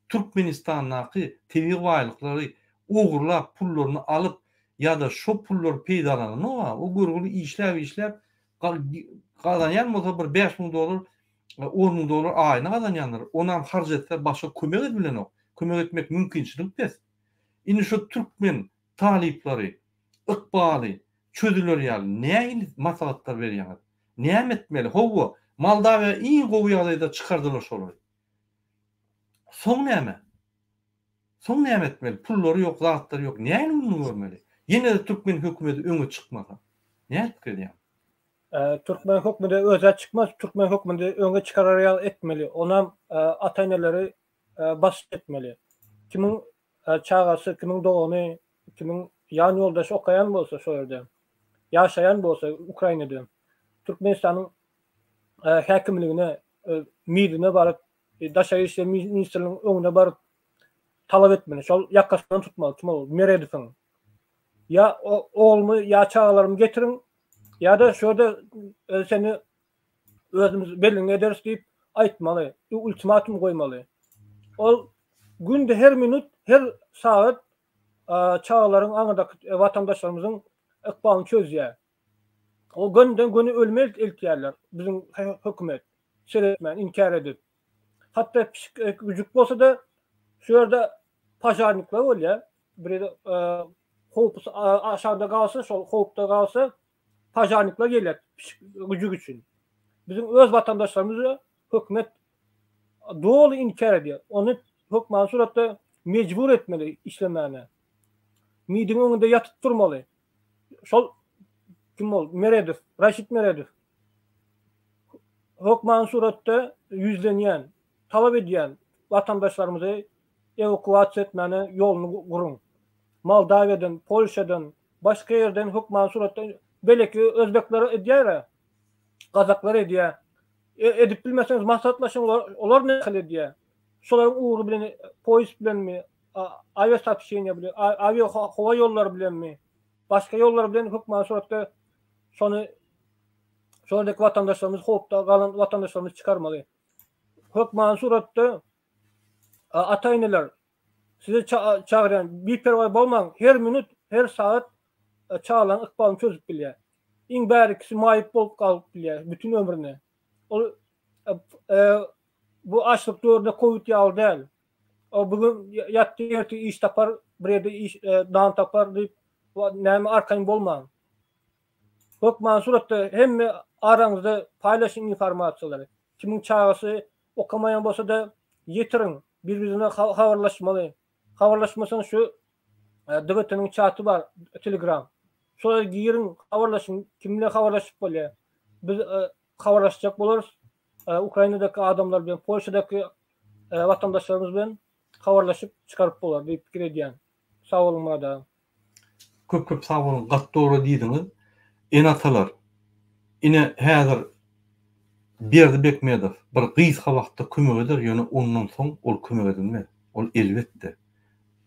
Türkmenistandaky tebigy baýlyklary ogurlap pullaryny alyp ýa-da şo pullary peýdalananok-a, o görgüli işläp-işläp. Gazanýan bolsa bir 5000 dollar, 10000 dollar aýyna gazanýandyr. Onam harç etse başga kömek edip bilenok. Kömek etmek mümkinçiligi pes. Indi şu türkmen talyplary ykbaly çözüler ýaly nähili maslahatlar berýäňiz? Näme etmeli? Howwa, Moldawiýa iň gowy ýagdaýda çykardylar şolary. Soň näme? Soň näme etmeli? Pullary ýok, zatlary ýok. Nähili gününi görmeli? Ýene-de türkmen hökümeti öňe çykmasa. Nädip pikir edýäň? Türkmen hökümeti özä çykmaz, türkmen hökümeti öňe çykarar ýaly etmeli. Onam ata-eneleri basyş etmeli. Kimiň çagasy, kimiň dogany, kimiň ýan ýoldaşy okaýan bolsa şo ýerde, ýaşaýan bolsa Ukrainada, Türkmenistanyň häkimligine, MID-ine baryp, Daşary işler ministrliginiň öňüne baryp talap etmeli. Şol ýakasyndan tutmaly. Kim ol? Meredowyň. Ýa oglumy ýa çagalarymy getiriň, ýa-da şu ýerde seni özümiz belliňi ederis diýip aýtmaly. Ultimatum goýmaly. Ol günde her minut, her sagat çagalaryň aňyrdaky watandaşlarymyzyň ykbalyny çözýär. O gönden göni ölüme eltýärler biziň hökümet. Seretmän, inkär edip. Hatda pişik e, güjük bolsa-da şu ýerde požarnikler bolýar. Bir ýerde e, howp aşagda galsa, şol howpda galsa požarnikler gelýär pişik güjük üçin. Biziň öz watandaşlarymyz hökümet doly inkär edýär. Ony hökmany suratda mejbur etmeli işlemäne. MİDiň öňünde ýatyp durmaly. Şol kim ol? Meredow, Raşid Meredow. Hökmany suratda ýüzlenýän, talap edýän watandaşlarymyzy ewakuasiýa etmäne ýoluny guruň. Moldawiýadan, Polşadan, başga ýerden hökmany suratda beleki özbekler edýär-ä, gazaklar edýär. E, edip bilmeseňiz maslahatlaşyň, olar nähili edýär? Şolaryň ugry bilen poýezd bilenmi, awiasoobşeniýe bilen, awia howa ýollary bilenmi, başga ýollar bilen hökmany suratda şony şolardaki watandaşlarymyz howpda galan watandaşlarymyzy çykarmaly. Hökmany suratda ata-eneler sizi çagyrýan biperwaý bolmaň, her minut, her sagat çagalaryň ykbalyny çözüp bilýär. Iň bärikisi maýyp bolup galyp bilýär bütün ömrüne. Ol bu açlyk döwründe kowid ýaly däl. O bugün ýatdy ertir iş tapar, bir ýerde iş nan tapar diýip näme arkaýyn bolmaň. Hökmany suratda hemme araňyzda paýlaşyň informasiýalary. Kimiň çagasy okamaýan bolsa-da ýetiriň, bir-birine habarlaşmaly. Habarlaşmasaň şu DGT-niň çaty bar, Telegram. Şolara giriň, habarlaşyň, kim bilen habarlaşyp bolýar. Biz habarlaşjak bolarys. Ukrainadaky adamlar bilen, Polşadaky watandaşlarymyz bilen habarlaşyp çykaryp bolar diýip pikir edýän. Sag boluň Myrat aga. Köp köp sag boluň gaty dogry diýdiňiz. Ene atalar ine häzir Berdi Bekmedow bir gysga wagtda kömek eder ýöne ondan soň ol kömek edilmez. Ol elbetde.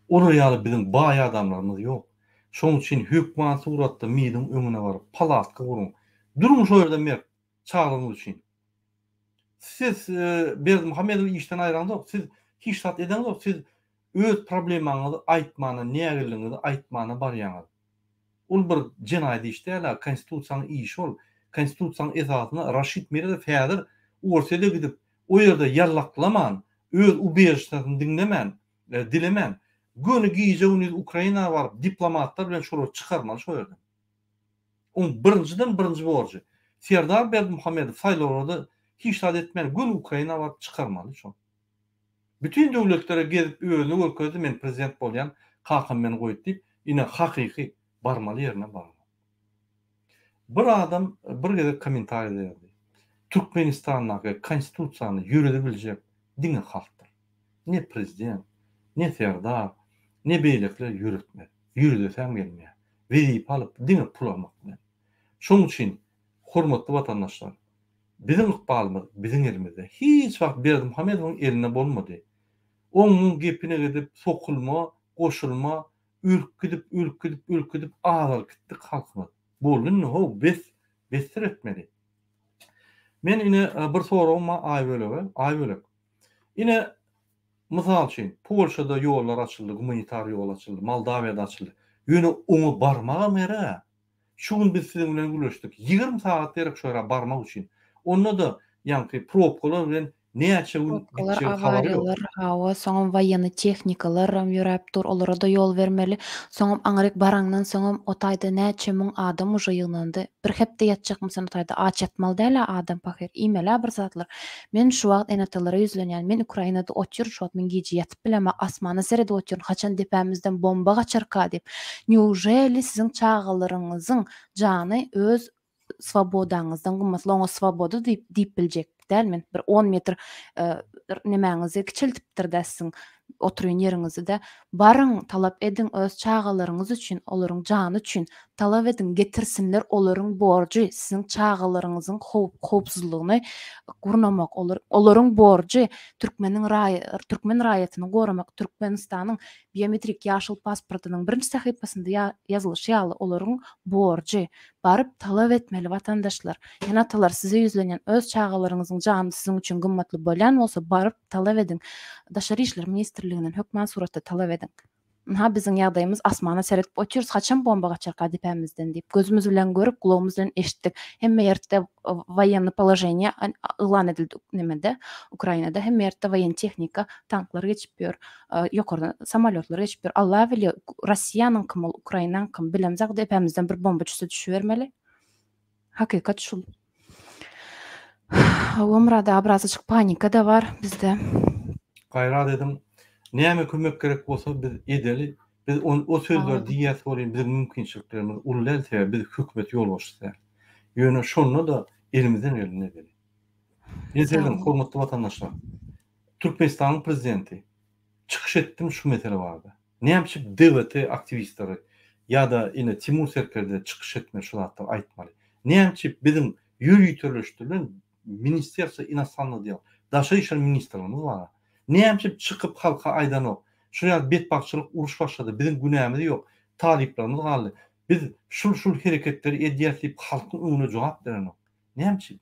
Olar ýaly biziň baý adamlarymyz ýok. Şoň üçin hökman suratda MİDiň öňüne baryp palatka guruň. Duruň şo ýerde mert çagalaryňyz üçin. Siz Berdimuhamedowy işden aýraňzok, siz hiç zat edeňzok, siz öz problemaňyzy aýtmana, nägilligiňizi aýtmana barýaňyz. Ol bir jenaýat iş däl-ä, konstitusiýanyň işi ol. Konstitusiýanyň esasynda Raşid Meredow häzir Orsýede gidip, o ýerde ýallaklaman, öz ubežişesini diňlemän, dilemän, göni gije-gündiz Ukraina baryp, diplomatlar bilen şolary çykarmaly şo ýerden. Oň birinjiden birinji borjy, Serdar Berdimuhamedow saýlawlarda hiç zat etmän göni Ukraina baryp çykarmaly şony. Bütin döwletlere gezip özüni görkezdi men prezident bolýan kakam meni goýdy diýip ine hakyky barmaly ýerine bardy. Bir adam bir gezek kommentariýada ýazdy. Türkmenistandaky konstitusiýany ýöredibiljek diňe halkdyr. Ne prezident, ne serdar, ne beýlekiler ýöretmez. Ýöredesäm gelmeýär. Wezipe alyp diňe pul almak bilen. Şonuň üçin hormatly watandaşlar biziň ykbalymyz biziň elimizde. Hiç wagt Berdimuhamedowyň elinde bolmady. Oň gepine gidip sokulma, goşulma, ölüp gidip, ölüp gidip, ölüp gidip azalyp gitdik halkymyz. Boldy indi how bes, besdir etmeli. Men ine bir soragym bar Aýbölege. Aýbölek. Ine mysal üçin Polşada ýollar açyldy, gumanitar ýol açyldy, Moldawiýada açyldy. Ýöne oňa barmagam gerek-ä. Şu gün biz siziň bilen gürleşdik. 20 sagat gerek şo ýere barmak üçin. Onda-da ýaňky probkalar bilen näçe gün Probkalar, gitjegi habary ýok. awariýalar, hawa, soňam woýennyý tehnikalaram ýöräp dur, olara-da ýol bermeli. Soňam aňryk baraňdan soňam o taýda näçe müň adam uje ýygnandy. Bir hepde ýatjakmy sen o taýda, aç ýatmaly däl-ä adam pahyr, iýmeli-ä bir zatlar. Men şu wagt ene-atalara ýüzlenýän, men Ukrainada otyryn şu wagt, men gije ýatyp bilemok, asmana seredip otyryn, haçan depämizden bomba gaçarka diýip. Neuželi siziň çagalaryňyzyň jany öz swobodaňyzdan gymmatly, oňa swoboda diýip diýip biljek däl men. Bir on metr nemäňizi kiçeltipdir-dä siziň oturýan ýeriňizi-de. Baryň, talap ediň öz çagalaryňyz üçin, olaryň jany üçin. Talap ediň, getirsinler, olaryň borjy siziň çagalaryňyzyň howpsuzlygyny gurnamak, olar olaryň borjy türkmeniň raý türkmen raýatyny goramak, Türkmenistanyň biometrik ýaşyl pasportynyň birinji sahypasynda ýazylyşy ýaly olaryň borjy. Baryp talap etmeli watandaşlar. Ene-atalar size ýüzlenýän öz çagalaryňyzyň jany siziň üçin gymmatly bolýan bolsa baryp talap ediň. Daşary işler ministrliginden hökman suratda talap ediň. Ynha biziň ýagdaýymyz asmana seredip otyrys haçan bomba gaçarka depämizden diýip. Gözümiz bilen görüp gulagymyz bilen eşitdik. Hemme ýerde woýennyý položeniýe yglan edildi nemede Ukrainada hemme ýerde woýennyý tehnika tanklar geçip ýör. Ýokardan samolýotlar geçip ýör. Alla bilýär Rossiýanyňkymy ol Ukrainaňkymy bilemzok depämizden bir bomba düşse düşübermeli. Hakykat şul. Hawa Myrat aga birazajyk panika-da bar bizde. Gaýrat ediň. Näme kömek gerek bolsa biz edeli. Biz on o sözleri diýýäs welin biziň mümkinçiliklerimiz uly däl sebäbi biz hökümet ýolbaşçysy däl. Ýöne şonda-da elimizden gelenini edeli. Ine serediň hormatly watandaşlar. Türkmenistanyň prezidenti çykyş etdimi şu mesele barada? Näme üçin DWT aktiwistleri ýa-da ine Timur serkerde çykyş etmeli şu zatlary aýtmaly? Näme üçin biziň ýöriteleşdirilen Ministerstwo inostrannah del, Daşary işler ministrligimiz bar. Näme üçin çykyp halka aýdanok? Şu ýaly betbagtçylyk uruş başlady, biziň günämiz ýok, talyplarymyz galdy. Biz şul-şul hereketleri edýäs diýip halkyň öňünde jogap berenok. Näme üçin?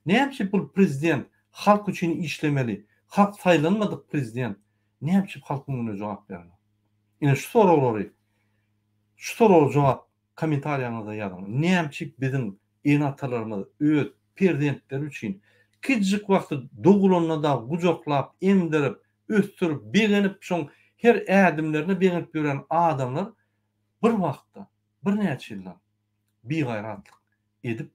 Näme üçin bul prezident halk üçin işlemeli, halk saýlanmadyk prezident näme üçin halkyň öňünde jogap berenok? Ine şu soraglary şu soraga jogap kommentariýaňyzda ýazyň. Näme üçin biziň ene-atalarymyz öz perzentleri üçin kiçijik wagty dogulanda dagy gujaklap, emdirip, ösdürip, begenip şoň her ädimlerine begenip ýören adamlar bir wagtda, birnäçe ýyldan bigaýratlyk edip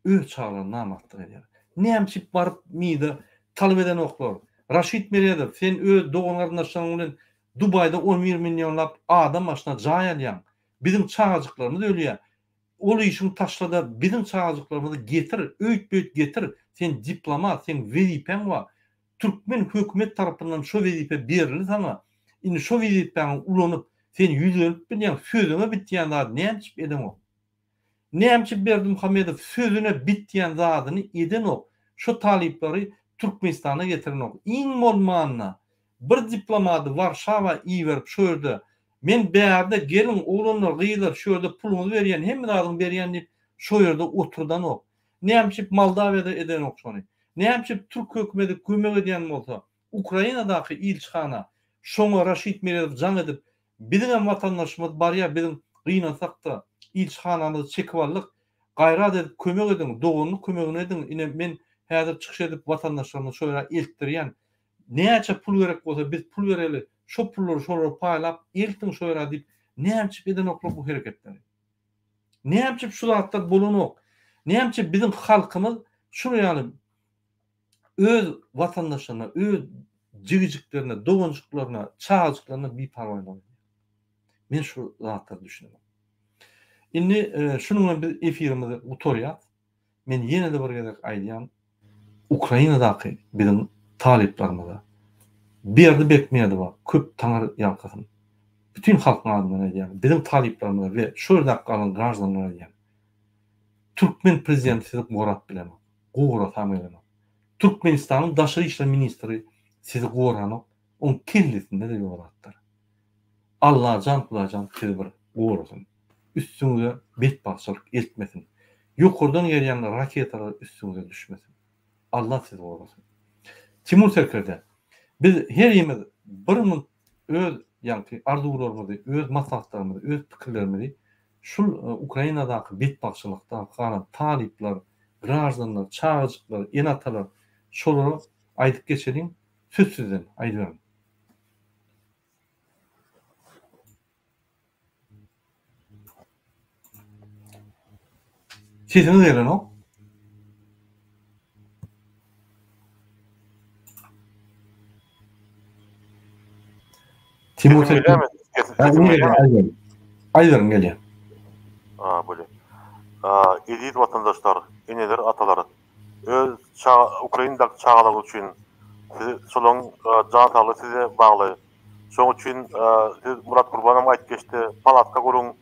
öz çagalaryna namartlyk edýär. Näme üçin baryp MİDe talap edenoklar? Raşid Meredow sen öz dogan-garyndaşlaryň bilen Dubaýda on bir millionlap adam başyna jaý alýaň. Biziň çagajyklarymyz ölýär. Ol işiňi taşlada biziň çagajyklarymyzy getir, öýt-beýt getir. Sen diplomat, seň wezipäň bar. Türkmen hökümet tarapyndan şo wezipe berildi saňa. Indi şo wezipäňi ulanyp, sen ýüzlenip bilýäň, sözüňe bitýän zady näme üçin edeňok? Näme üçin Berdimuhamedow sözüne bitýän zadyny edenok, şo talyplary Türkmenistana getirenok? Iň bolmanda bir diplomady Warşawa iberip şo ýerde men bärde geliň oglanlar gyzlar şu ýerde puluňyzy berýän hemme zadyňy berýän diýip şo ýerde oturdanok. Näme üçin Moldawiýada edenok şony? Näme üçin türk hökümedi kömek edýän bolsa Ukrainadaky ilçihana şoňa Raşid Meredow jaň edip Biziňem watandaşymyz barýa biziň gynansakda ilçihanamyzy çekip aldyk gaýrat edip kömek ediň doganlyk kömegini ediň ine men häzir çykyş edip watandaşlarymyzy şo ýere eltdirýän näçe pul gerek bolsa biz pul bereli şo pullary şolara paýlap eltiň şo ýere diýip nämçip edenoklar bu hereketleri nämçip şu zatlar bolanok nämçip biziň halkymyz şular ýaly öz watandaşlaryna, öz jigijiklerine, doganjyklaryna, çagajyklaryna biparwaýlyk edýär. Men şu zatlara düşünemok. Indi şunuň bilen biz efirimizi gutarýas. Men ýene-de bir gezek aýdýan, Ukrainadaky biziň talyplarymyza, Berdi Bekmedowa köp taňry ýalkasyn. Bütin halkyň adyndan aýdýan, biziň talyplarymyza we şu ýerdäki galan graždanlara aýdýan. Türkmen prezidenti sizi gorap bilenok. Gorasam gelenok. Türkmenistanyň daşary işler ministri sizi goranok. Oň kellesinde-de ýok zatlar. Allajan Hudaýjan sizi bir gorasyn. Üstüňize betbagtçylyk eltmesin. Ýokardan gelýän raketalar üstüňize düşmesin. Allah sizi gorasyn. Timur serkerde, biz herimiz bir munt öz ýaňky arzuwlarymyzy, öz maslahatlarymyzy, öz pikirlerimizi. Şul Ukrainadaky betbagtçylykda galan talyplar, graždanlar, çagajyklar, ene-atalar şolara aýdyp geçeliň. Söz sizden, aýdyberiň. Sesiňiz gelenok. Timur Sesim gelýärmi? Aýdyberiň gelýär. Ha, bolýar. Eziz watandaşlar, eneler, atalar, öz çaga Ukrainadaky çagalar üçin siz şolaryň jan saglygy size bagly. Şonuň üçin siz Murat Gurbanam aýdyp geçdi, palatka guruň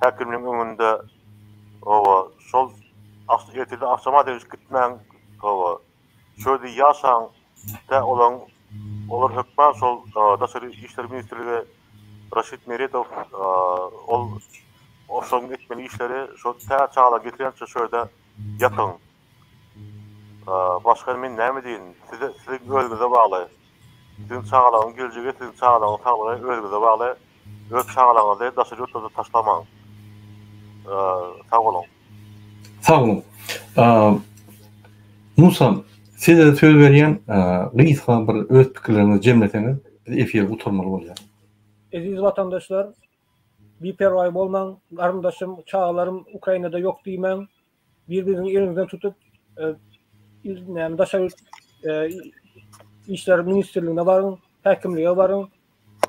häkimligiň öňünde. Hawa, şol ertirden agşama deňiç gitmäň. Hawa, şo ýerde ýaşaň. Tä olaň olar hökman şol Daşary işler ministrligi Raşid Meredow ol şoň etmeli işleri şo tä çagalar getirýänçä şo ýerde ýatyň. Başga men näme diýin, size siziň özüňize bagly. Siziň çagalaryň geljegi, siziň çagalaryň saglygy özüňize bagly. Öz çagalaryňyzy daşary ýurtlarda taşlamaň. Sag boluň. Sag boluň. Musa, size söz berýän, gysga bir öz pikirleriňizi jemleseňiz, biz efiri gutarmaly bolýar. Eziz watandaşlar, biperwaý bolmaň, garyndaşym, çagalarym Ukrainada ýok diýmäň. Bir-biriňiziň eliňizden tutup, näme daşary ýurt işler ministrligine baryň, häkimlige baryň,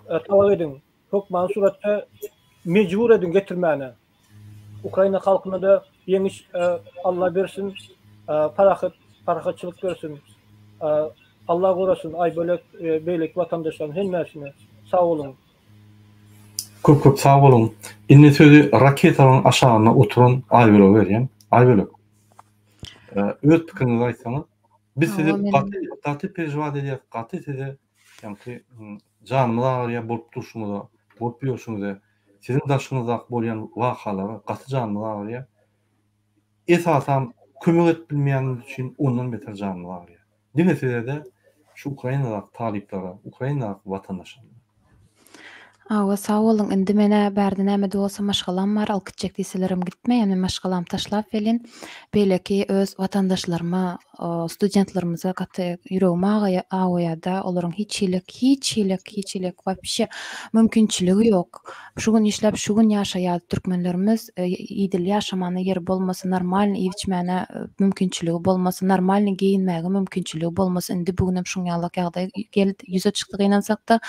talap ediň. Hökmany suratda mejbur ediň getirmäne. Ukraina halkyna-da ýeňiş Alla bersin, parahat parahatçylyk bersin. Alla gorasyn Aýbölek we beýleki watandaşlaryň hemmesini. Sag boluň. Köp köp sag boluň. Indi sözi raketalaryň aşagynda oturan Aýbölege berýän. Aýbölek. Öz pikiriňizi aýtsaňyz. Biz sizi gaty gaty perejewat edýäs, gaty size ýaňky janymyz agyrýar bolup durşuňyza, bolup ýörşüňize. Siziň daşyňyzdaky bolýan wakalara gaty janymyz agyrýar. Esasam kömek edip bilmeýänimiz üçin ondan beter janymyz agyrýar. Diňe size-de şu Ukrainadaky talyplara, Ukrainadaky watandaşlara. Hawa sag boluň indi menä bärde nämede bolsa maşgalam bar alyp gitjek diýselerem gitmeýän men maşgalamy taşlap welin beýleki öz watandaşlaryma studentlerimize gaty ýüregim awaýada olaryň hiç hili hiç hili hiç hili wapşe mümkinçiligi ýok Şu gün işläp şu gün ýaşaýar türkmenlerimiz idil ýaşamana ýeri bolmasa normalny iýip içmäne mümkinçiligi bolmasa normalny geýinmäge mümkinçiligi bolmasa indi bu günem şuň ýalak ýagdaý geldi ýüze çykdy gynansakda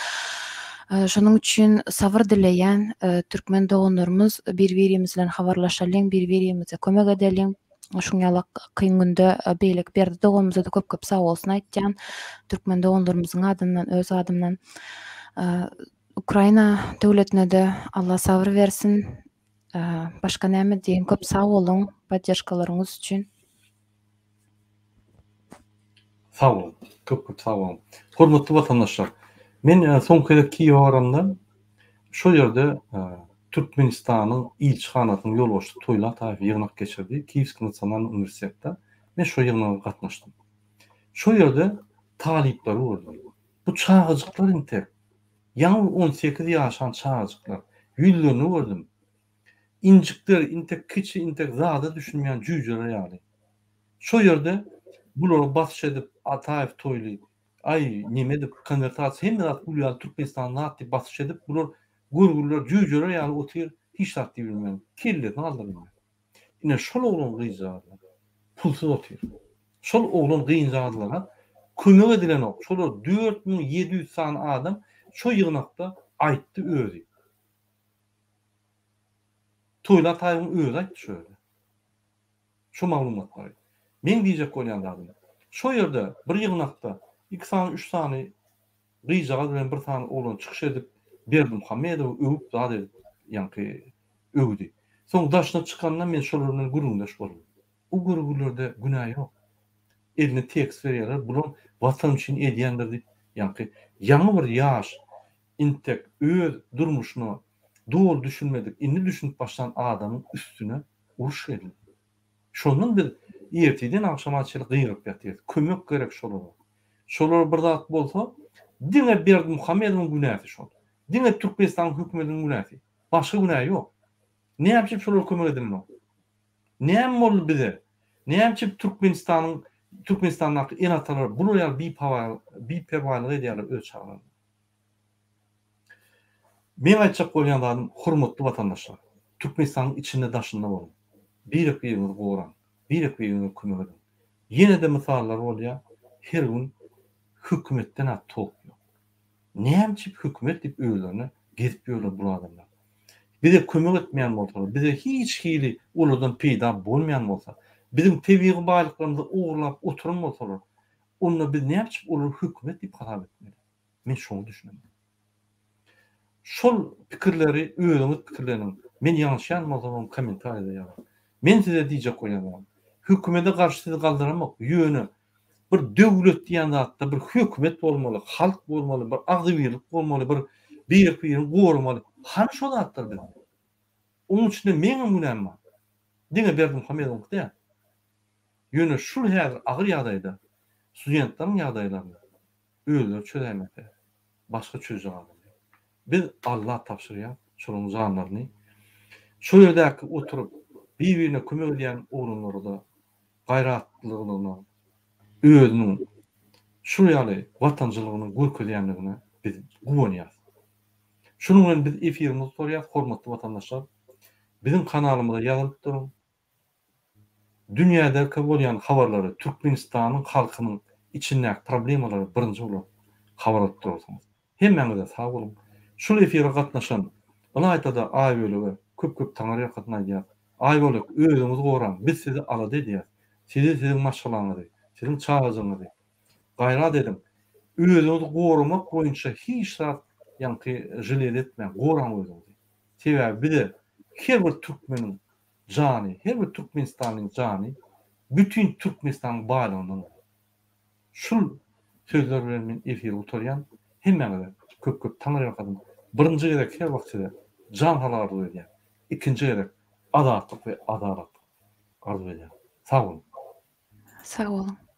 şonuň üçin sabyr dileýän türkmen doganlarymyz bir birimiz bilen habarlaşalyň bir birimize kömek edeliň şuň ýalak kyn günde beýleki Berdi doganymyzada köp köp sag bolsun aýtýan türkmen doganlarymyzyň adyndan öz adymdan Ukraina döwletine-de Allah sabyr bersin. Başga näme diýeýin, köp sag boluň podderžkalaryňyz üçin. Sag boluň, köp köp sag boluň. Hormatly watandaşlar, men soňky gezek Kiýewe baramda şol ýerde Türkmenistanyň ilçihanasynyň ýolbaşçysy Toýly Ataýew ýygnak geçirdi, Kiýewskiý nasionalnyý uniwersitetde. Men şo ýygnaga gatnaşdym. Şol ýerde talyplary gördüm. Bu çagajyklar entek. Ýaňy 18 ýaşan çagajyklar. Ýüzlerini gördüm. Injikler, intek kiçi, intek zada düşünmeýän jüýjeler ýaly. Şo ýerde bulara basyş edip, Ataýew Toýly, aý, neme edip, konwertasiýa, hemme zat gül ýaly Türkmenistan zat diýip basyş edip, bular görgüliler jüýjeler ýaly otyr, hiç zat diýip bilmän, kellesini galdyrmaýar. Ine şol oglan gyzjagazlar pulsuz otyr. Şol oglan gyzjagazlara kömek edilenok. Şolar 4700 sany adam şo ýygnakda aýtdy özi. Toýly Ataýewiň özi aýtdy şo ýerde. Şo maglumatlary. Meň diýjek bolýan zadym, şo ýerde bir ýygnakda iki sany, üç sany gyzjagaz bilen bir sany oglan çykyş edip Berdimuhamedowy öwüp zat edip ýaňky öwdi. Soň daşyna çykanda men şolar bilen gürrüňdeş boldum. O görgülerde günä ýok. Eline tekst berýärler, bular watan üçin edýändir diýip ýaňky ýaňy bir ýaş intek öz durmuşyna doly düşünmedik indi düşünip başlan adamyň üstüne uruş geldi. Şondan biz ertirden agşama çenli gygyryp ýatyrys. Kömek gerek şolara. Şolara bir zat bolsa, diňe Berdimuhamedowyň günäsi şol. Diňe Türkmenistanyň hökümetiniň günäsi. Başga günä ýok. Näme üçin şolara kömek edilenok? Näme boldy bize? Näme üçin Türkmenistanyň Türkmenistandaky ene-atalar bular ýaly biperwaýlyk edýärler öz çagalaryna? Meň aýtjak bolýan zadym hormatly watandaşlar, Türkmenistanyň içinde daşynda boluň. Birek-biriňizi goraň. Birek-biriňize kömek ediň. Ýene-de mysallar bolýar, her gün hökümetden-ä tok ýok. Näme üçin hökümet diýip özlerine gezip ýörler bul adamlar. Bize kömek etmeýän bolsalar, bize hiç hili olardan peýda bolmaýan bolsa, biziň tebigy baýlyklarymyzy ogurlap oturan bolsalar, onda biz näme üçin olary hökümet diýip hasap etmeli? Men şoňa düşünemok. Şol pikirleri özüňiz pikirleniň. Men ýalňyşýan bolsamam kommentariýada ýazyň. Men size diýjek bolýan zadym, hökümede garşy sizi galdyramok, ýöne bir döwlet diýen zatda bir hökümet bolmaly, halk bolmaly, bir agzybirlik bolmaly, bir bir-birini goramaly. Hany şo zatlar bizde? Onuň içinde meňem günäm bar. Diňe Berdimuhamedowyňky däl. Ýöne şul häzir agyr ýagdaýda studentleriň ýagdaýlaryny özleri çözäýmese, başga çözjek adam ýok. Biz Alla tabşyrýas şolaryň janlaryny. Şo ýerdäki oturyp bir-birine kömek edýän oglanlara-da gaýratlylygyna, özüniň şul ýaly watançylygyny görkezýändigine biz guwanýas. Şunuň bilen biz efirimizi gutarýas, hormatly watandaşlar. Biziň kanalymyza ýazylyp duruň. Dünýädäki bolýan habarlary, Türkmenistanyň halkynyň içindäki problemalary birinji bolup habar alyp durarsyňyz. Hemmäňize sag boluň. Şul efire gatnaşan, ylaýta-da Aýbölege köp-köp taňyrýalkasyn aýdýas. Aýbölek, özüňizi goraň, biz sizi alada edýäs. Sizi, siziň maşgalaňyzy, siziň çagajygyňyzy. Gaýrat ediň. Özüňizi goramak boýunça hiç zat ýaňky želez etmäň, goraň özüňizi. Sebäbi bize her bir türkmeniň jany, her bir türkmenistanlyň jany bütin Türkmenistanyň baýlygyndan uly. Şul sözler bilen men efiri gutarýan. Hemmäňize köp köp taňryýalkasyn. Birinji gezek her wagt size jan saglyk arzuw edýän. Ikinji gezek azatlyk we adalatlyk arzuw edýän. Sag boluň. Sag boluň.